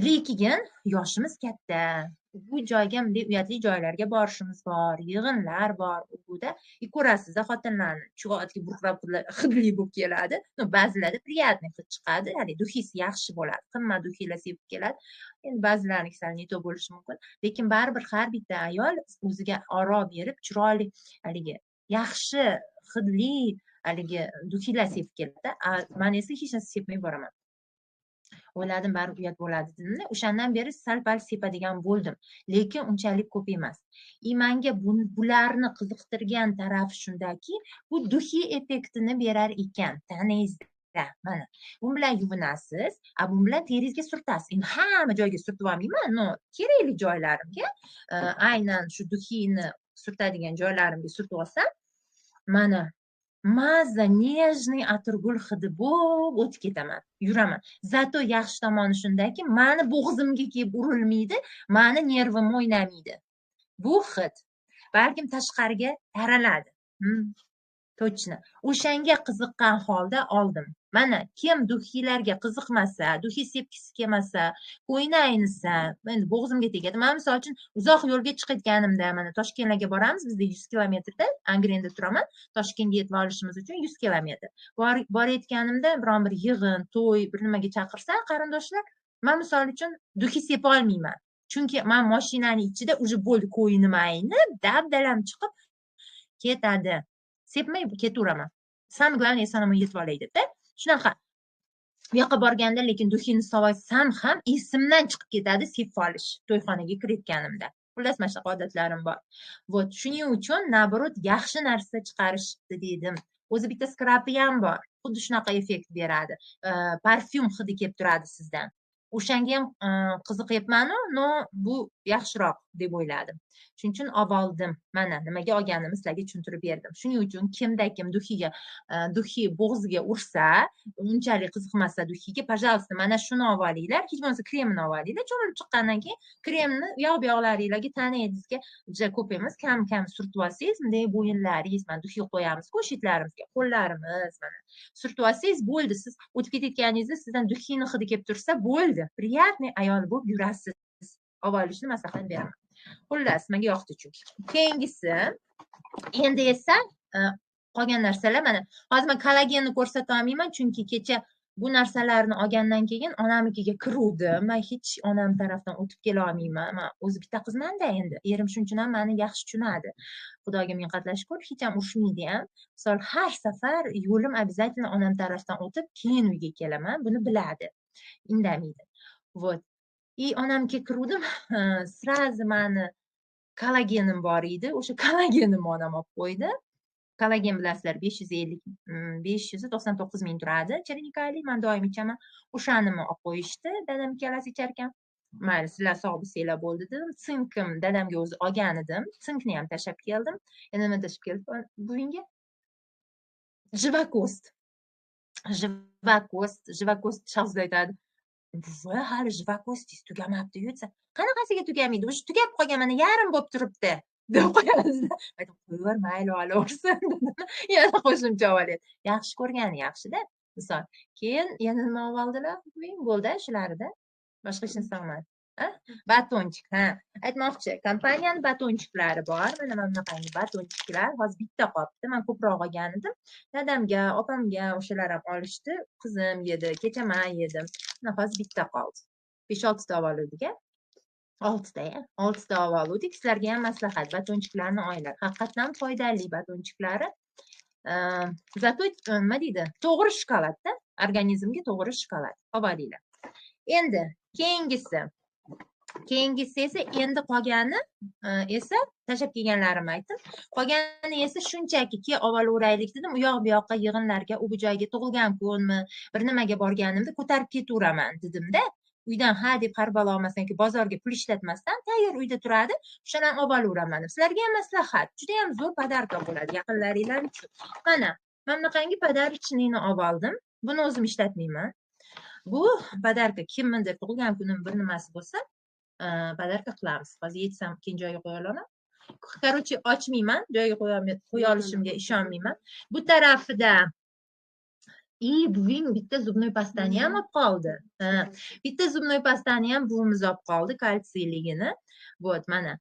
Lekin yoshimiz katta. Bu joyga bunday uyatli joylarga borishimiz bor, yig'inlar bor uda. Ko'rasiz-da xotinlarni chug'otga burqirab hidli bo'lib keladi. No, ba'zilarda приятный hid chiqadi, ya'ni duxisi yaxshi bo'ladi. Qimmat duxilar sepib keladi. Endi ba'zilarniki sal neto bo'lishi mumkin, lekin baribir har bitta ayol o'ziga oro berib, chiroyli, haligi yaxshi hidli haligi duxilar sepib keladi. Men esa hech narsa sepmay boraman. O'yladim, baribir uyat bo'ladi dedimda, o'shandan beri sal-pal sepadigan bo'ldim, lekin unchalik ko'p emas. Menga bularni qiziqtirgan tarafi shundaki, bu duxi effektini berar ekan tanangizda. Mana bu bilan yuvinasiz, bu bilan teringizga surtasiz. Endi hamma joyga surtib olmayman, no, kerakli joylarimga, aynan shu duxini surtadigan joylarimga surtib olsam, mana mazza, нежный atirgul hidi bo'lib o'tib ketaman, yuraman. Zato yaxshi tomoni shundaki, mani bo'g'zimga kelib urilmaydi, mani nervim o'ynamaydi. Bu hid balkim tashqariga taraladi. Точно. O'shanga qiziqqan holda oldim. Mana kim duxilarga qiziqmasa, duxi sepgisi kelmasa, ko'ngli aynisa, endi bo'g'zimga tegadi. Men misol uchun uzoq yo'lga chiqayotganimda, mana Toshkentga boramiz, bizda 100 kilometrda, Angrenda turaman, Toshkentga yetib olishimiz uchun 100 kilometr. Borayotganimda biron bir yig'in, to'y, bir nimaga chaqirsa qarindoshlar, men misol uchun duxi sepa olmayman. Chunki men mashinani ichida уже bo'ldi, ko'nglim aynib, dabdalam chiqib ketadi. Sepmay ketaveraman. Самое главное, eson-omon yetib olay deb-da. Shunaqa. U yoqqa borganda lekin duxini solsam ham esimdan chiqib ketadi sepib olish to'yxonaga kirayotganimda. Xullas, mana shunaqa odatlarim bor. Вот, shuning uchun наоборот yaxshi narsa chiqarishdi dedim. O'zi bitta skrapi ham bor. Xuddi shunaqa effekt beradi. Parfyum hidi kelib turadi sizdan. O'shanga ham qiziqyapman-u, no bu yaxshiroq deb o'yladim. Shuning uchun olib oldim. Mana nimaga olganimni sizlarga tushuntirib berdim. Shuning uchun kimda kim duxi bo'g'ziga ursa, unchalik qiziqmasa duxiga, пожалуйста, mana shuni olib olinglar. Hech bo'lmasa kremini olib olinglar. Cho'milib chiqqandan keyin kremni u yoq bu yoqlaringlarga, tanangizga juda ko'p emas, kam-kam surtib olsangiz, bunday bo'yinlaringiz, mana duxi qo'yamiz, qo'shitlarimizga, qo'llarimiz mana surtib olsangiz bo'ldi. Siz o'tib ketayotganingizda sizdan duxini hidi kelib tursa bo'ldi. Приятный ayol bo'lib yurasiz. Olib olishni maslahat beraman. Xullas, menga yoqdi chunki. Keyingisi, endi esa qolgan narsalar mana hozir men kollagenni ko'rsata olmayman, chunki kecha bu narsalarni olgandan keyin onamnikiga kiruvdim. Men hech onam tarafdan o'tib kela olmayman. Men o'zi bitta qizman-da endi. Erim shuning uchun ham meni yaxshi tushunadi. Xudoga ming qatla shukr, hech ham urushmaydi ham. Misol har safar yo'lim обязательно onam tarafdan o'tib, keyin uyga kelaman. Buni biladi. Indamaydi. Вот. И onamga kiruvdim, сразу mani kollagenim bor edi. O'sha kollagenimni onam olib qo'ydi. Kollagen bilasizlar, besh yuz ellik, besh yuz to'qson to'qqiz ming turadi. Cherinikali, men doim ichaman. O'shanimi olib qo'yishdi. Dadam ikkalasi ichar ekan. Mayli, sizlar sog' bo'lsanglar bo'ldi dedim. Sinkim dadamga o'zi olgan edim. Sinkni ham tashlab keldim. Endi nima tashlab keldim buvingga? Живокост. Живокост, живокост Shahzoda aytadi. Buvi, hali живокосtingiz tugamabdi-yu desa, qanaqasiga tugamaydi? O'sha tugab qolgan, mana yarim bo'lib turibdi deb qo'yadi. Aytdim, qo'yaver, mayli, olaversin dedim. Yana qo'shimcha olyapti. Yaxshi ko'rgani yaxshi-da. Misol. Keyin yana nima oldilar? Bo'ldi shularida. Boshqa hech narsa olmadim. Батончик, ha. Aytmoqchi, kompaniyani батончик lari bor. Mana bunaqangi батончик lar. Hozir bitta qolibdi. Men ko'proq olgan edim. Dadamga, opamga o'shalar ham olishdi. Qizim yedi, kecha men yedim. Mana hozir bitta qoldi. 5-6 ta oldik, a? 6 ta, 6 ta oldik. Sizlarga ham maslahat, батончик larni olinglar. Haqiqatan foydali батончик lari. Зато nima deydi? To'g'ri shokoladda, organizmga to'g'ri shokolad. Olinglar. Endi keyingisi. Keyingisi esa endi qolgani esa tashlab kelganlarimni aytdim. Qolgani esa shunchaki olaveraylik dedim. U yoq bu yoqqa yig'inlarga, u bu joyga tug'ilgan kunmi, bir nimaga borganimda ko'tarib ketaveraman dedimda. Uydan ha deb har balo olmasdan yoki bozorga pul ishlatmasdan tayyor uyda turadi. O'shalarni olib olaveraman deb. Sizlarga ham maslahat. Juda ham zo'r подарка bo'ladi yaqinlaringlar uchun. Mana, mana bunaqangi подарочный ni olib oldim. Buni o'zim ishlatmayman. Bu подарка kimnidir tug'ilgan kunim bir nimasi bo'lsa, подарка qilamiz. Hozir yetsam keyin joyiga qo'ya olaman. Короче, ochmayman, joyiga qo'ya olishimga ishonmayman. Bu tarafida и buving bitta зубной pastani ham olib qoldi. Bitta зубной pastani ham buvimiz olib qoldi, kalsiyligini. Вот, mana.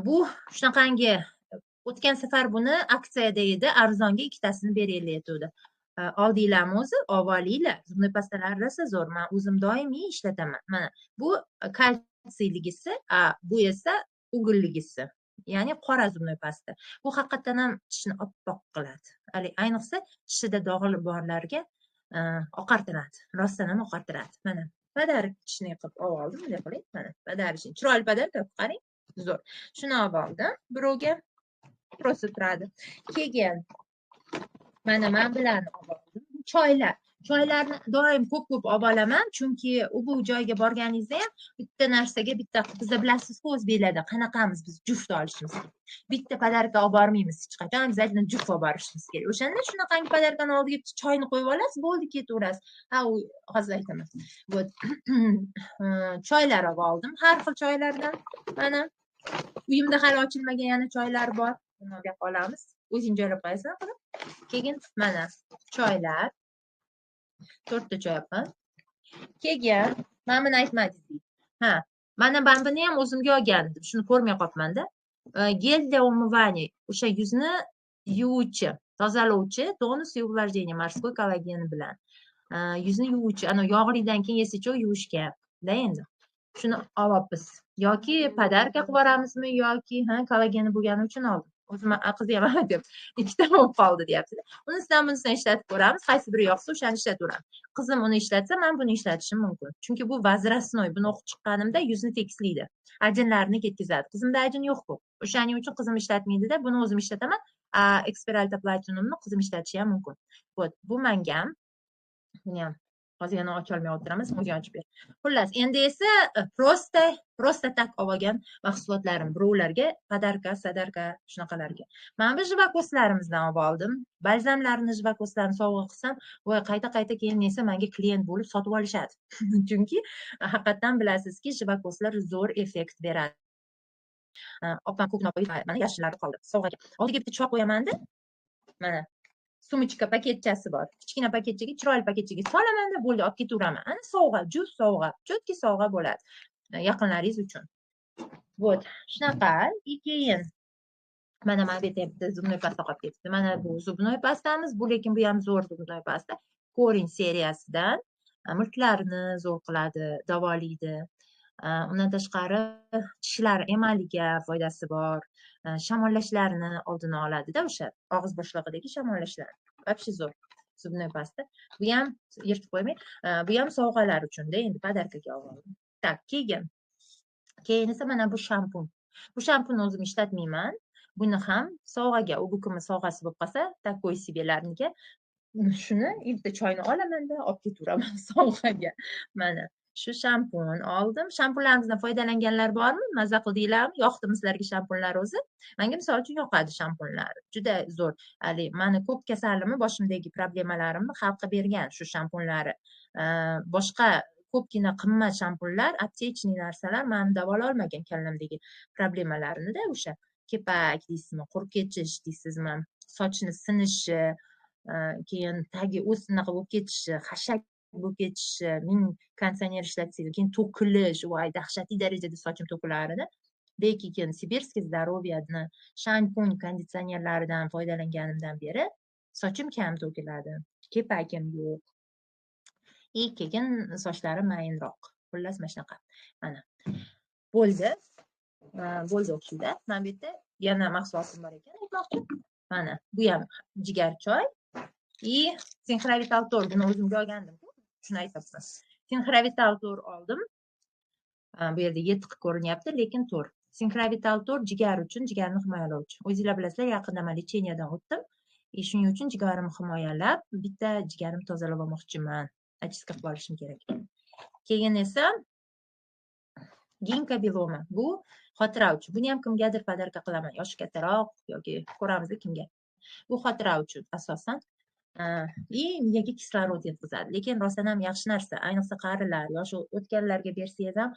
Bu shunaqangi o'tgan safar buni aksiyada edi, arzonga ikkitasini berayotgandi. Oldinglarmi o'zi? Olib olinglar. Зубной pastalar rosa zo'r. Men o'zim doimiy ishlataman. Mana bu kalsiyligisi, bu esa уголь ligisi. Ya'ni qora зубной pasta. Bu haqiqatdan ham tishni oppoq qiladi. Hali ayniqsa tishida dog'i borlarga oqartiradi. Rostdan ham oqartiradi. Mana подарочный qilib olib oldim, bunday qiling. Mana подарочный. Chiroyli подарка, qarang. Zo'r. Shuni olib oldim. Birovga просто turadi. Keyin mana men bilan olib oldim. Choylar. Choylarni doim ko'p-ko'p olib olaman, chunki u bu joyga borganingizda ham bitta narsaga bitta bizda bilasizku o'zbeklarda qanaqamiz biz juft olishimiz kerak. Bitta подарка olib bormaymiz hech qachon, обязательно juft olib borishimiz kerak. O'shanda shunaqangi подарка ni oldiga bitta choyni qo'yib olasiz, bo'ldi, ketaverasiz. Ha, u hozir aytaman. Вот. Choylar olib oldim, har xil choylardan. Mana uyimda hali ochilmagan yana choylar bor. Buni bu yoqqa olamiz. O'zing joylab qo'yasan qilib. Keyin mana choylar. 4 ta choy olibman. Keyin mana buni aytmadingiz deydi. Ha, mana buni ham o'zimga olgandim. Shuni ko'rmay qolibman-da. Гель для умывания, o'sha yuzni yuvuvchi, tozalovchi, тонус и увлажнение морской kollageni bilan. Yuzni yuvuvchi, ana yog'lidan keyin esa yuvishga da endi. Shuni olyapmiz. Yoki подарка qilib yuboramizmi yoki ha kollageni bo'lgani uchun oldim. O'zim qizi ham deyapti. Ikkita bo'lib qoldi deyapti. Unisidan bunisidan ishlatib ko'ramiz. Qaysi biri yoqsa o'shani ishlataveramiz. Qizim uni ishlatsa, men buni ishlatishim mumkin. Chunki bu возрастной. Buni o'qib chiqqanimda yuzni tekislaydi. Ajinlarni ketkazadi. Qizimda ajin yo'q-ku. O'shaning uchun qizim ishlatmaydi-da, buni o'zim ishlataman. Experalta Platinumni qizim ishlatishi ham mumkin. Вот, bu menga. Buni ham hozir yana ocholmay o'tiramiz, o'zing ochib ber. Xullas, endi esa просто так olgan mahsulotlarim birovlarga подарка, sadarka shunaqalarga. Mana bu живокост larimizdan olib oldim. Balzamlarni, живокост larni sovg'a qilsam, voy qayta-qayta keyin esa menga klient bo'lib sotib olishadi. Chunki haqiqatdan bilasizki, живокост lar zo'r effekt beradi. Opam ko'p mana yashillari qoldi sovg'aga. Oldiga bitta choy qo'yamanda. Mana сумочка paketchasi bor. Kichkina paketchaga, chiroyli paketchaga solamanda bo'ldi, olib ketaveraman. Ana sovg'a, juft sovg'a, чёткий sovg'a bo'ladi yaqinlaringiz uchun. Вот, shunaqa. И keyin mana bu yerda bitta зубной pasta qolib ketibdi. Mana bu зубной pastamiz, bu lekin bu ham zo'r зубной pasta. Korin seriyasidan milklarni zo'r qiladi, davolaydi. Undan tashqari tishlar emaliga foydasi bor. Shamollashlarni oldini oladida o'sha og'iz bo'shlig'idagi shamollashlar. Вообще zo'r зубной pasta. Bu ham yirtib qo'ymay, bu ham sovg'alar uchun-da, endi подарка ga oldim. Так, keyin. Keyin esa mana bu shampun. Bu shampunni o'zim ishlatmayman. Buni ham sovg'aga, u bu kimni sovg'asi bo'lib qolsa, такой себе larniga shuni bitta choyni olamanda olib ketaveraman sovg'aga. Mana shu shampun oldim. Shampunlarimizdan foydalanganlar bormi? Maza qildinglarmi? Yoqdimi sizlarga shampunlar o'zi? Menga misol uchun yoqadi shampunlar. Juda zo'r. Hali mani ko'p kasalimni, boshimdagi problemalarimni hal qilib bergan shu shampunlari. Boshqa ko'pgina qimmat shampunlar, аптечный narsalar mani davolay olmagan kallamdagi problemalarni-da o'sha kepak deysizmi, qurib ketish deysizmi, sochni sinishi, keyin tagi o'z unaqa bo'lib ketishi, xashak bo'lib ketishi, ming konditsioner ishlatsangiz, keyin to'kilish, voy dahshatli darajada sochim to'kilar edi. Lekin Сибирский здоровье ni shampun konditsionerlaridan foydalanganimdan beri sochim kam to'kiladi, kepakim yo'q. И keyin sochlarim mayinroq. Xullas, mana shunaqa. Mana. Bo'ldi. Bo'ldi o'xshaydi. Mana bu yerda yana mahsulotim bor ekan, aytmoqchi. Mana bu ham jigar choy. И Sinchrovital to'rt, buni o'zimga olgandim-ku. Shuni aytyapman. Sinchrovital to'rt oldim. Bu yerda 7 ko'rinyapti, lekin 4. Sinchrovital 4 jigar uchun, jigarni himoyalovchi. O'zinglar bilasizlar, yaqinda men лечения dan o'tdim. И shuning uchun jigarimni himoyalab, bitta jigarimni tozalab olmoqchiman. Очистка qilib olishim kerak. Keyin esa Ginkgo biloba. Bu xotira uchun. Buni ham kimgadir подарка qilaman. Yoshi kattaroq yoki ko'ramiz kimga. Bu xotira uchun asosan. И miyaga kislorod yetkazadi. Lekin rostdan ham yaxshi narsa. Ayniqsa qarilar, yoshi o'tganlarga bersangiz ham,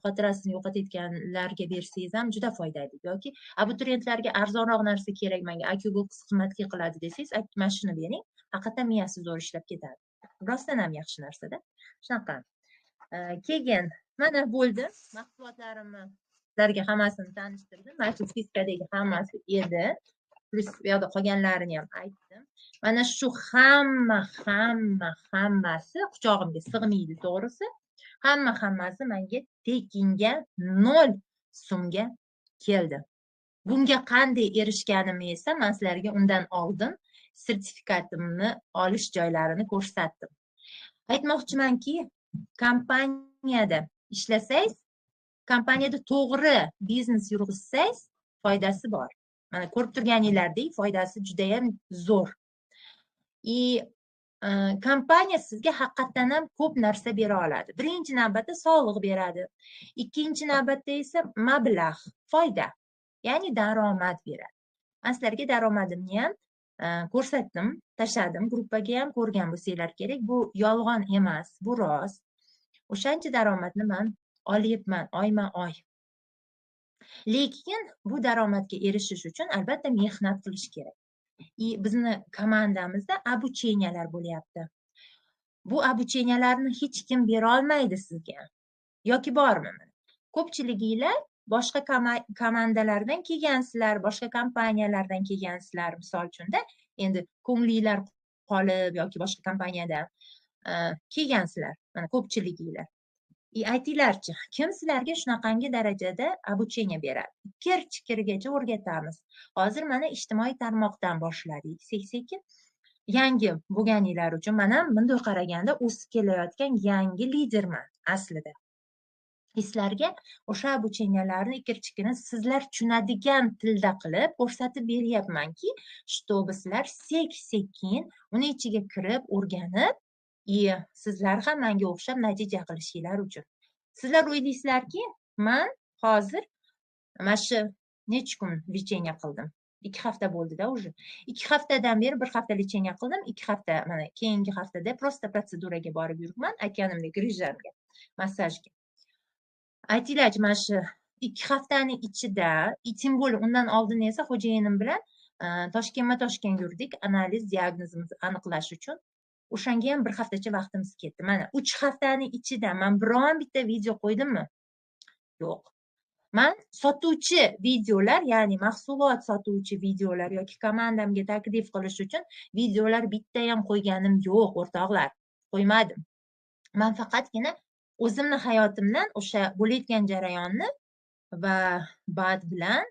xotirasini yo'qotayotganlarga bersangiz ham juda foydali. Yoki abituriyentlarga arzonroq narsa kerak menga, IQ bu qimmatli qiladi desangiz, mana shuni bering. Haqiqatan miyasi zo'r ishlab ketadi. Rostdan ham yaxshi narsada. Shunaqa. Keyin mana bo'ldi. Mahsulotlarimni sizlarga hammasini tanishtirdim. Mana shu списка dagi hammasi edi. Plyus bu yoqda qolganlarini ham aytdim. Mana shu hammasi quchog'imga sig'maydi, to'g'risi. Hammasi menga tekinga 0 so'mga keldi. Bunga qanday erishganimni esa men sizlarga undan oldin sertifikatimni olish joylarini ko'rsatdim. Aytmoqchimanki, kompaniyada ishlasangiz, kompaniyada to'g'ri biznes yurg'izsangiz, foydasi bor. Mana ko'rib turganinglardek, foydasi juda ham zo'r. И kompaniya sizga haqiqatdan ham ko'p narsa bera oladi. Birinchi navbatda sog'liq beradi. Ikkinchi navbatda esa mablag', foyda, ya'ni daromad beradi. Men sizlarga daromadimni ham ko'rsatdim, tashladim, gruppaga ham ko'rgan bo'lsanglar kerak. Bu yolg'on emas, bu rost. O'shancha daromadni men olyapman oyma-oy. Lekin bu daromadga erishish uchun albatta mehnat qilish kerak. И bizni komandamizda обучения lar bo'lyapti. Bu обучения larni hech kim bera olmaydi sizga. Yoki bormi? Ko'pchiliginglar boshqa komandalardan kelgansizlar, boshqa kompaniyalardan kelgansizlar, misol uchunda, endi ko'nglinglar qolib yoki boshqa kompaniyadan kelgansizlar. Mana ko'pchiliginglar. И aytinglarchi, kim sizlarga shunaqangi darajada обучение beradi? Kir-chikirgacha o'rgatamiz. Hozir mana ijtimoiy tarmoqdan boshladik. Sekin-sekin yangi bo'lganinglar uchun mana bunday qaraganda o'sib kelayotgan yangi liderman aslida. Sizlarga o'sha обучения larni ikir-chikirini sizlar tushunadigan tilda qilib ko'rsatib beryapmanki, чтобы sizlar sek-sekin uni ichiga kirib o'rganib, и sizlar ham menga o'xshab natija qilishinglar uchun. Sizlar o'ylaysizlarki, men hozir mana shu necha kun лечение qildim? 2 hafta bo'ldi-da уже. 2 haftadan beri 1 hafta лечение qildim, 2 hafta mana keyingi haftada просто protseduraga borib yuribman, aytganimdek грыжа mga, massajga. Aytinglarchi, mana shu 2 haftani ichida, тем более undan oldin esa xo'jayinim bilan Toshkentma-Toshkent yurdik, analiz, diagnozimizni aniqlash uchun. O'shanga ham 1 haftacha vaqtimiz ketdi. Mana 3 haftani ichida men biron bitta video qo'ydimmi? Yo'q. Men sotuvchi videolar, ya'ni mahsulot sotuvchi videolar yoki komandamga taklif qilish uchun videolar bitta ham qo'yganim yo'q, o'rtoqlar. Qo'ymadim. Men faqatgina o'zimni hayotimdan o'sha bo'layotgan jarayonni va БАД bilan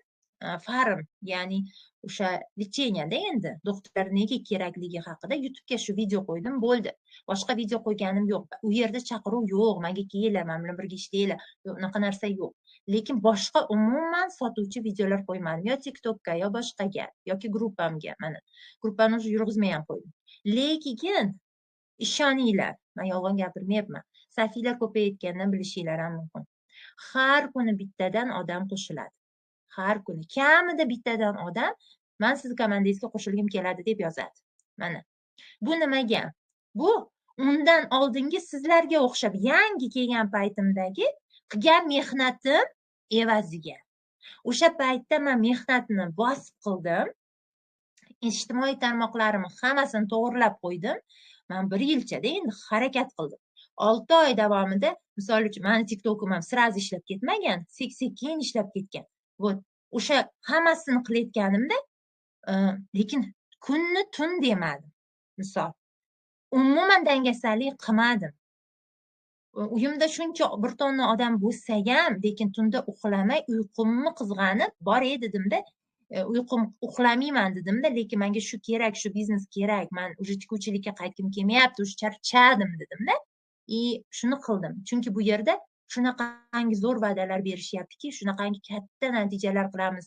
farm, ya'ni o'sha лечение da endi doktorlar nega kerakligi haqida YouTube'ga shu video qo'ydim, bo'ldi. Boshqa video qo'yganim yo'q. U yerda chaqiruv yo'q, menga kelinglar, men bilan birga ishlanglar, yo'q, unaqa narsa yo'q. Lekin boshqa umuman sotuvchi videolar qo'ymadim, yo TikTokka, yo boshqaga, yoki gruppamga. Mana gruppani уже yurg'izmay ham qo'ydim. Lekin ishoninglar, men yolg'on gapirmayapman. Safiylar ko'payayotgandan bilishinglar ham mumkin. Har kuni bittadan odam qo'shiladi. Har kuni kamida bittadan odam men sizni komandangizga qo'shilgim keladi deb yozadi. Mana. Bu nimaga? Bu undan oldingi sizlarga o'xshab yangi kelgan paytimdagi qilgan mehnatim evaziga. O'sha paytda men mehnatni bosib qildim. Ijtimoiy tarmoqlarimni hammasini to'g'irlab qo'ydim. Man bir yilchada endi harakat qildim. 6 oy davomida, misol uchun, mani TikTokim ham сразу ishlab ketmagan, sekin ishlab ketgan. Вот o'sha hammasini qilayotganimda, lekin kunni tun demadim. Misol, umuman dangasalik qilmadim. Uyimda shuncha bir tonna odam bo'lsa ham, lekin tunda uxlamay, uyqumni qizg'anib bor dedimda, uyqum uxlamayman dedimda, lekin menga shu kerak, shu biznes kerak, man уже tikuvchilikka qaytgim kelmayapti, уже charchadim dedimda. И shuni qildim. Chunki bu yerda shunaqangi zo'r va'dalar berishyaptiki, shunaqangi katta natijalar qilamiz,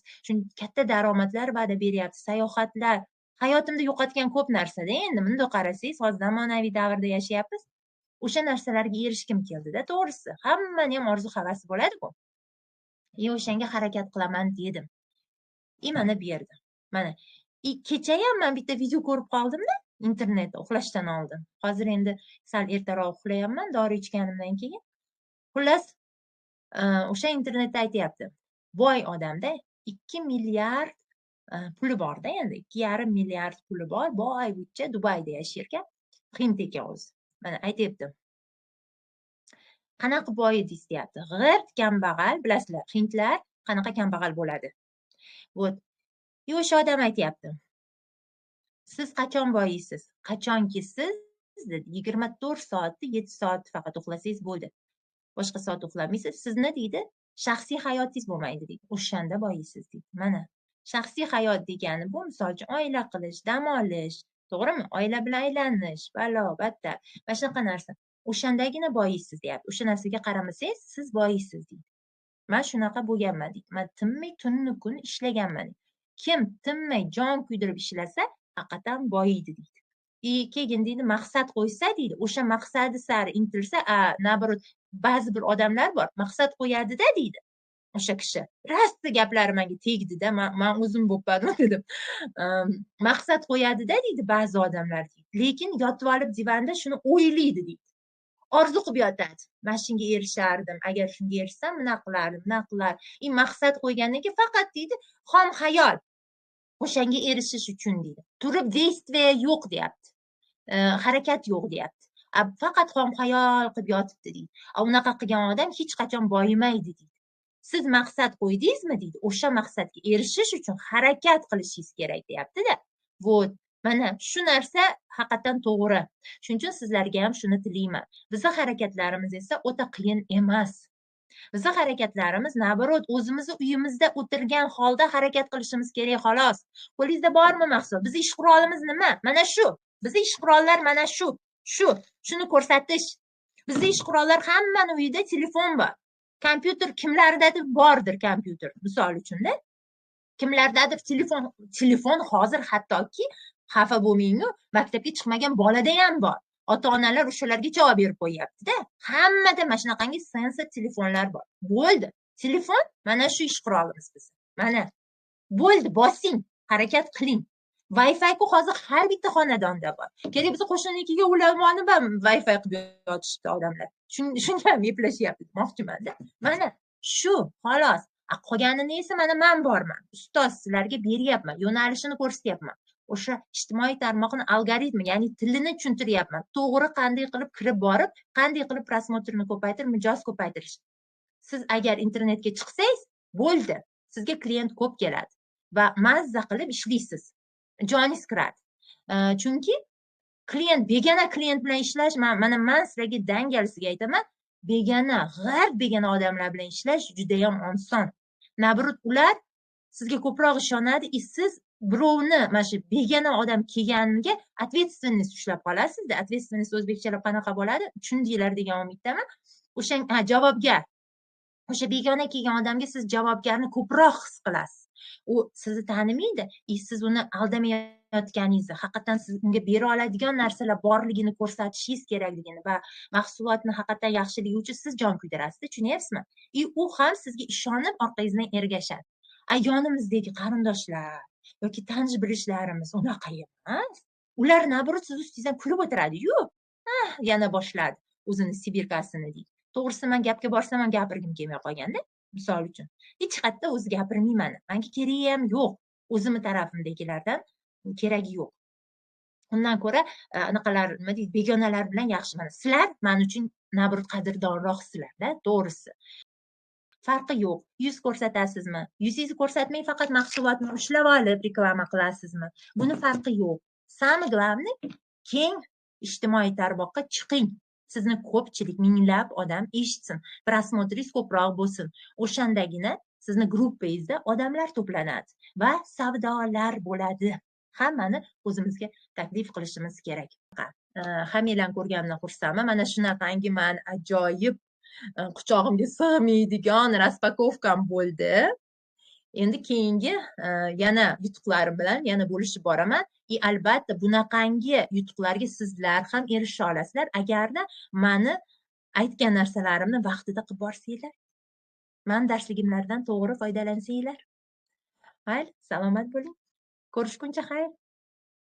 katta daromadlar va'da beryapti, sayohatlar. Hayotimda yo'qotgan ko'p narsada endi bundoq qarasangiz, hozir zamonaviy davrda yashayapmiz. O'sha narsalarga erishgim keldida, to'g'risi. Hammani ham orzu havasi bo'ladi-ku. И o'shanga harakat qilaman dedim. И mana bu yerda. Mana. И kecha ham men bitta video ko'rib qoldimda, internetda uxlashdan oldin. Hozir endi sal ertaroq uxlayapman, dori ichganimdan keyin. Xullas, o'sha internetda aytyapti. Boy odamda 2 milliard puli borda endi, 2,5 milliard puli bor, boy bucha Dubayda yashar ekan. Hind ekan o'zi. Mana aytyapti. Qanaqa boy edingiz deyapti. G'irt kambag'al, bilasizlar, hindlar qanaqa kambag'al bo'ladi. Вот. И o'sha odam aytyapti. Siz qachon boyiysiz? Qachonki siz dedi 24 soatda 7 soat faqat uxlasangiz bo'ldi. Boshqa soat uxlamaysiz. Sizni deydi, shaxsiy hayotingiz bo'lmaydi deydi. O'shanda boyiysiz deydi. Mana shaxsiy hayot degani bu, misol uchun, oila qilish, dam olish, to'g'rimi? Oila bilan aylanish, balo, battar, mana shunaqa narsa. O'shandagina boyiysiz deyapti. O'sha narsaga qaramasangiz, siz boyiysiz deydi. Men shunaqa bo'lganman deydi. Men tinmay tunni kun ishlaganman deydi. Kim tinmay jon kuydirib ishlasa, haqiqatan boyiydi deydi. И keyin deydi, maqsad qo'ysa deydi, o'sha maqsadi sari intilsa, наоборот, ba'zi bir odamlar bor, maqsad qo'yadi-da deydi. O'sha kishi. Rosti gaplari menga tegdi-da, man o'zim bo'libmanmi dedim. Maqsad qo'yadi-da deydi ba'zi odamlar deydi. Lekin yotib olib divanda shuni o'ylaydi deydi. Orzu qilib yotadi. Men shunga erishardim, agar shunga erishsam, nima qilardim, nima qilar. И maqsad qo'ygandan keyin faqat deydi, xom xayol. O'shanga erishish uchun deydi. Turib действие yo'q deyapti. Harakat yo'q deyapti. Faqat xom xayol qilib yotibdi deydi. Unaqa qilgan odam hech qachon boyimaydi deydi. Siz maqsad qo'ydingizmi deydi, o'sha maqsadga erishish uchun harakat qilishingiz kerak deyapti-da. Вот. Mana shu narsa haqiqatan to'g'ri. Shuning uchun sizlarga ham shuni tilayman. Bizning harakatlarimiz esa o'ta qiyin emas. Bizning harakatlarimiz наоборот, o'zimizni uyimizda o'tirgan holda harakat qilishimiz kerak xolos. Qo'lingizda bormi mahsulot? Bizning ish qurolimiz nima? Mana shu. Bizning ish qurollar mana shu. Shu. Shuni ko'rsatish. Bizning ish qurollar hammani uyida telefon bor. Kompyuter kimlardadir bordir kompyuter, misol uchun-da. Kimlardadir telefon, telefon hozir hattoki xafa bo'lmang-u, maktabga chiqmagan bolada ham bor. Ota-onalar o'shalarga javob berib qo'yyapti-da. Hammada mana shunaqangi sensor telefonlar bor. Bo'ldi. Telefon mana shu ish qurolimiz biz. Mana. Bo'ldi, bosing, harakat qiling. Wi-Fi ku hozir har bitta xonadonda bor. Kerak bo'lsa qo'shninikiga ulamoni ham Wi-Fi qilib yotishibdi odamlar. Shunga ham eplashyapti demoqchiman-da. Mana shu, xolos. Qolganini esa mana men borman. Ustoz sizlarga beryapman, yo'nalishini ko'rsatyapman. O'sha ijtimoiy tarmoqni algoritmi, ya'ni tilini tushuntiryapman. To'g'ri qanday qilib kirib borib, qanday qilib просмотр ni ko'paytirib, mijoz ko'paytirish. Siz agar internetga chiqsangiz, bo'ldi. Sizga klient ko'p keladi va mazza qilib ishlaysiz. Joningiz kiradi. Chunki klient, begona klient bilan ishlash, mana men sizlarga dangalisiga aytaman, begona, g'arb begona odamlar bilan ishlash juda ham oson. Наоборот, ular sizga ko'proq ishonadi, и siz birovni mana shu begona odam kelganiga ответственность ushlab qolasizda. Ответственность o'zbekchalab qanaqa bo'ladi? Tushundinglar degan umiddaman. O'sha javobgar. O'sha begona kelgan odamga siz javobgarni ko'proq his qilasiz. U sizni tanimaydi, и siz uni aldamayotganingizni, haqiqatan siz unga bera oladigan narsalar borligini ko'rsatishingiz kerakligini va mahsulotni haqiqatan yaxshiligi uchun siz jon kuydirasiz, tushunyapsizmi? И u ham sizga ishonib orqangizdan ergashadi. Yonimizdagi qarindoshlar yoki tanish bilishlarimiz unaqa emas. Ular наоборот siz ustingizdan kulib o'tiradi-yu. Yana boshladi o'zini sibirkasini deydi. To'g'risi men gapga borsam ham gapirgim kelmay qolganda, misol uchun. Hech qayerda o'zi gapirmayman. Menga keragi ham yo'q. O'zimni tarafimdagilardan Keragi yo'q. Undan ko'ra anaqalar, nima deydi, begonalar bilan yaxshi. Mana sizlar man uchun наоборот qadrdonroqsizlarda, to'g'risi. Farqi yo'q. Yuz ko'rsatasizmi? Yuzingizni ko'rsatmay, faqat mahsulotni ushlab olib reklama qilasizmi? Buni farqi yo'q. Самое главное, keng ijtimoiy tarmoqqa chiqing. Sizni ko'pchilik, minglab odam eshitsin. Просмотр ingiz ko'proq bo'lsin. O'shandagina sizni gruppangizda odamlar to'planadi va savdolar bo'ladi. Hammani o'zimizga taklif qilishimiz kerak. Hammanglarni ko'rganimdan xursandman. Mana shunaqangi man ajoyib, quchog'imga sig'maydigan распаковка m bo'ldi. Endi keyingi yana yutuqlarim bilan yana bo'lishib boraman. И albatta bunaqangi yutuqlarga sizlar ham erisha olasizlar, agarda mani aytgan narsalarimni vaqtida qilib borsanglar. Mani darsligimlardan to'g'ri foydalansanglar. Mayli, salomat bo'ling. Ko'rishguncha xayr.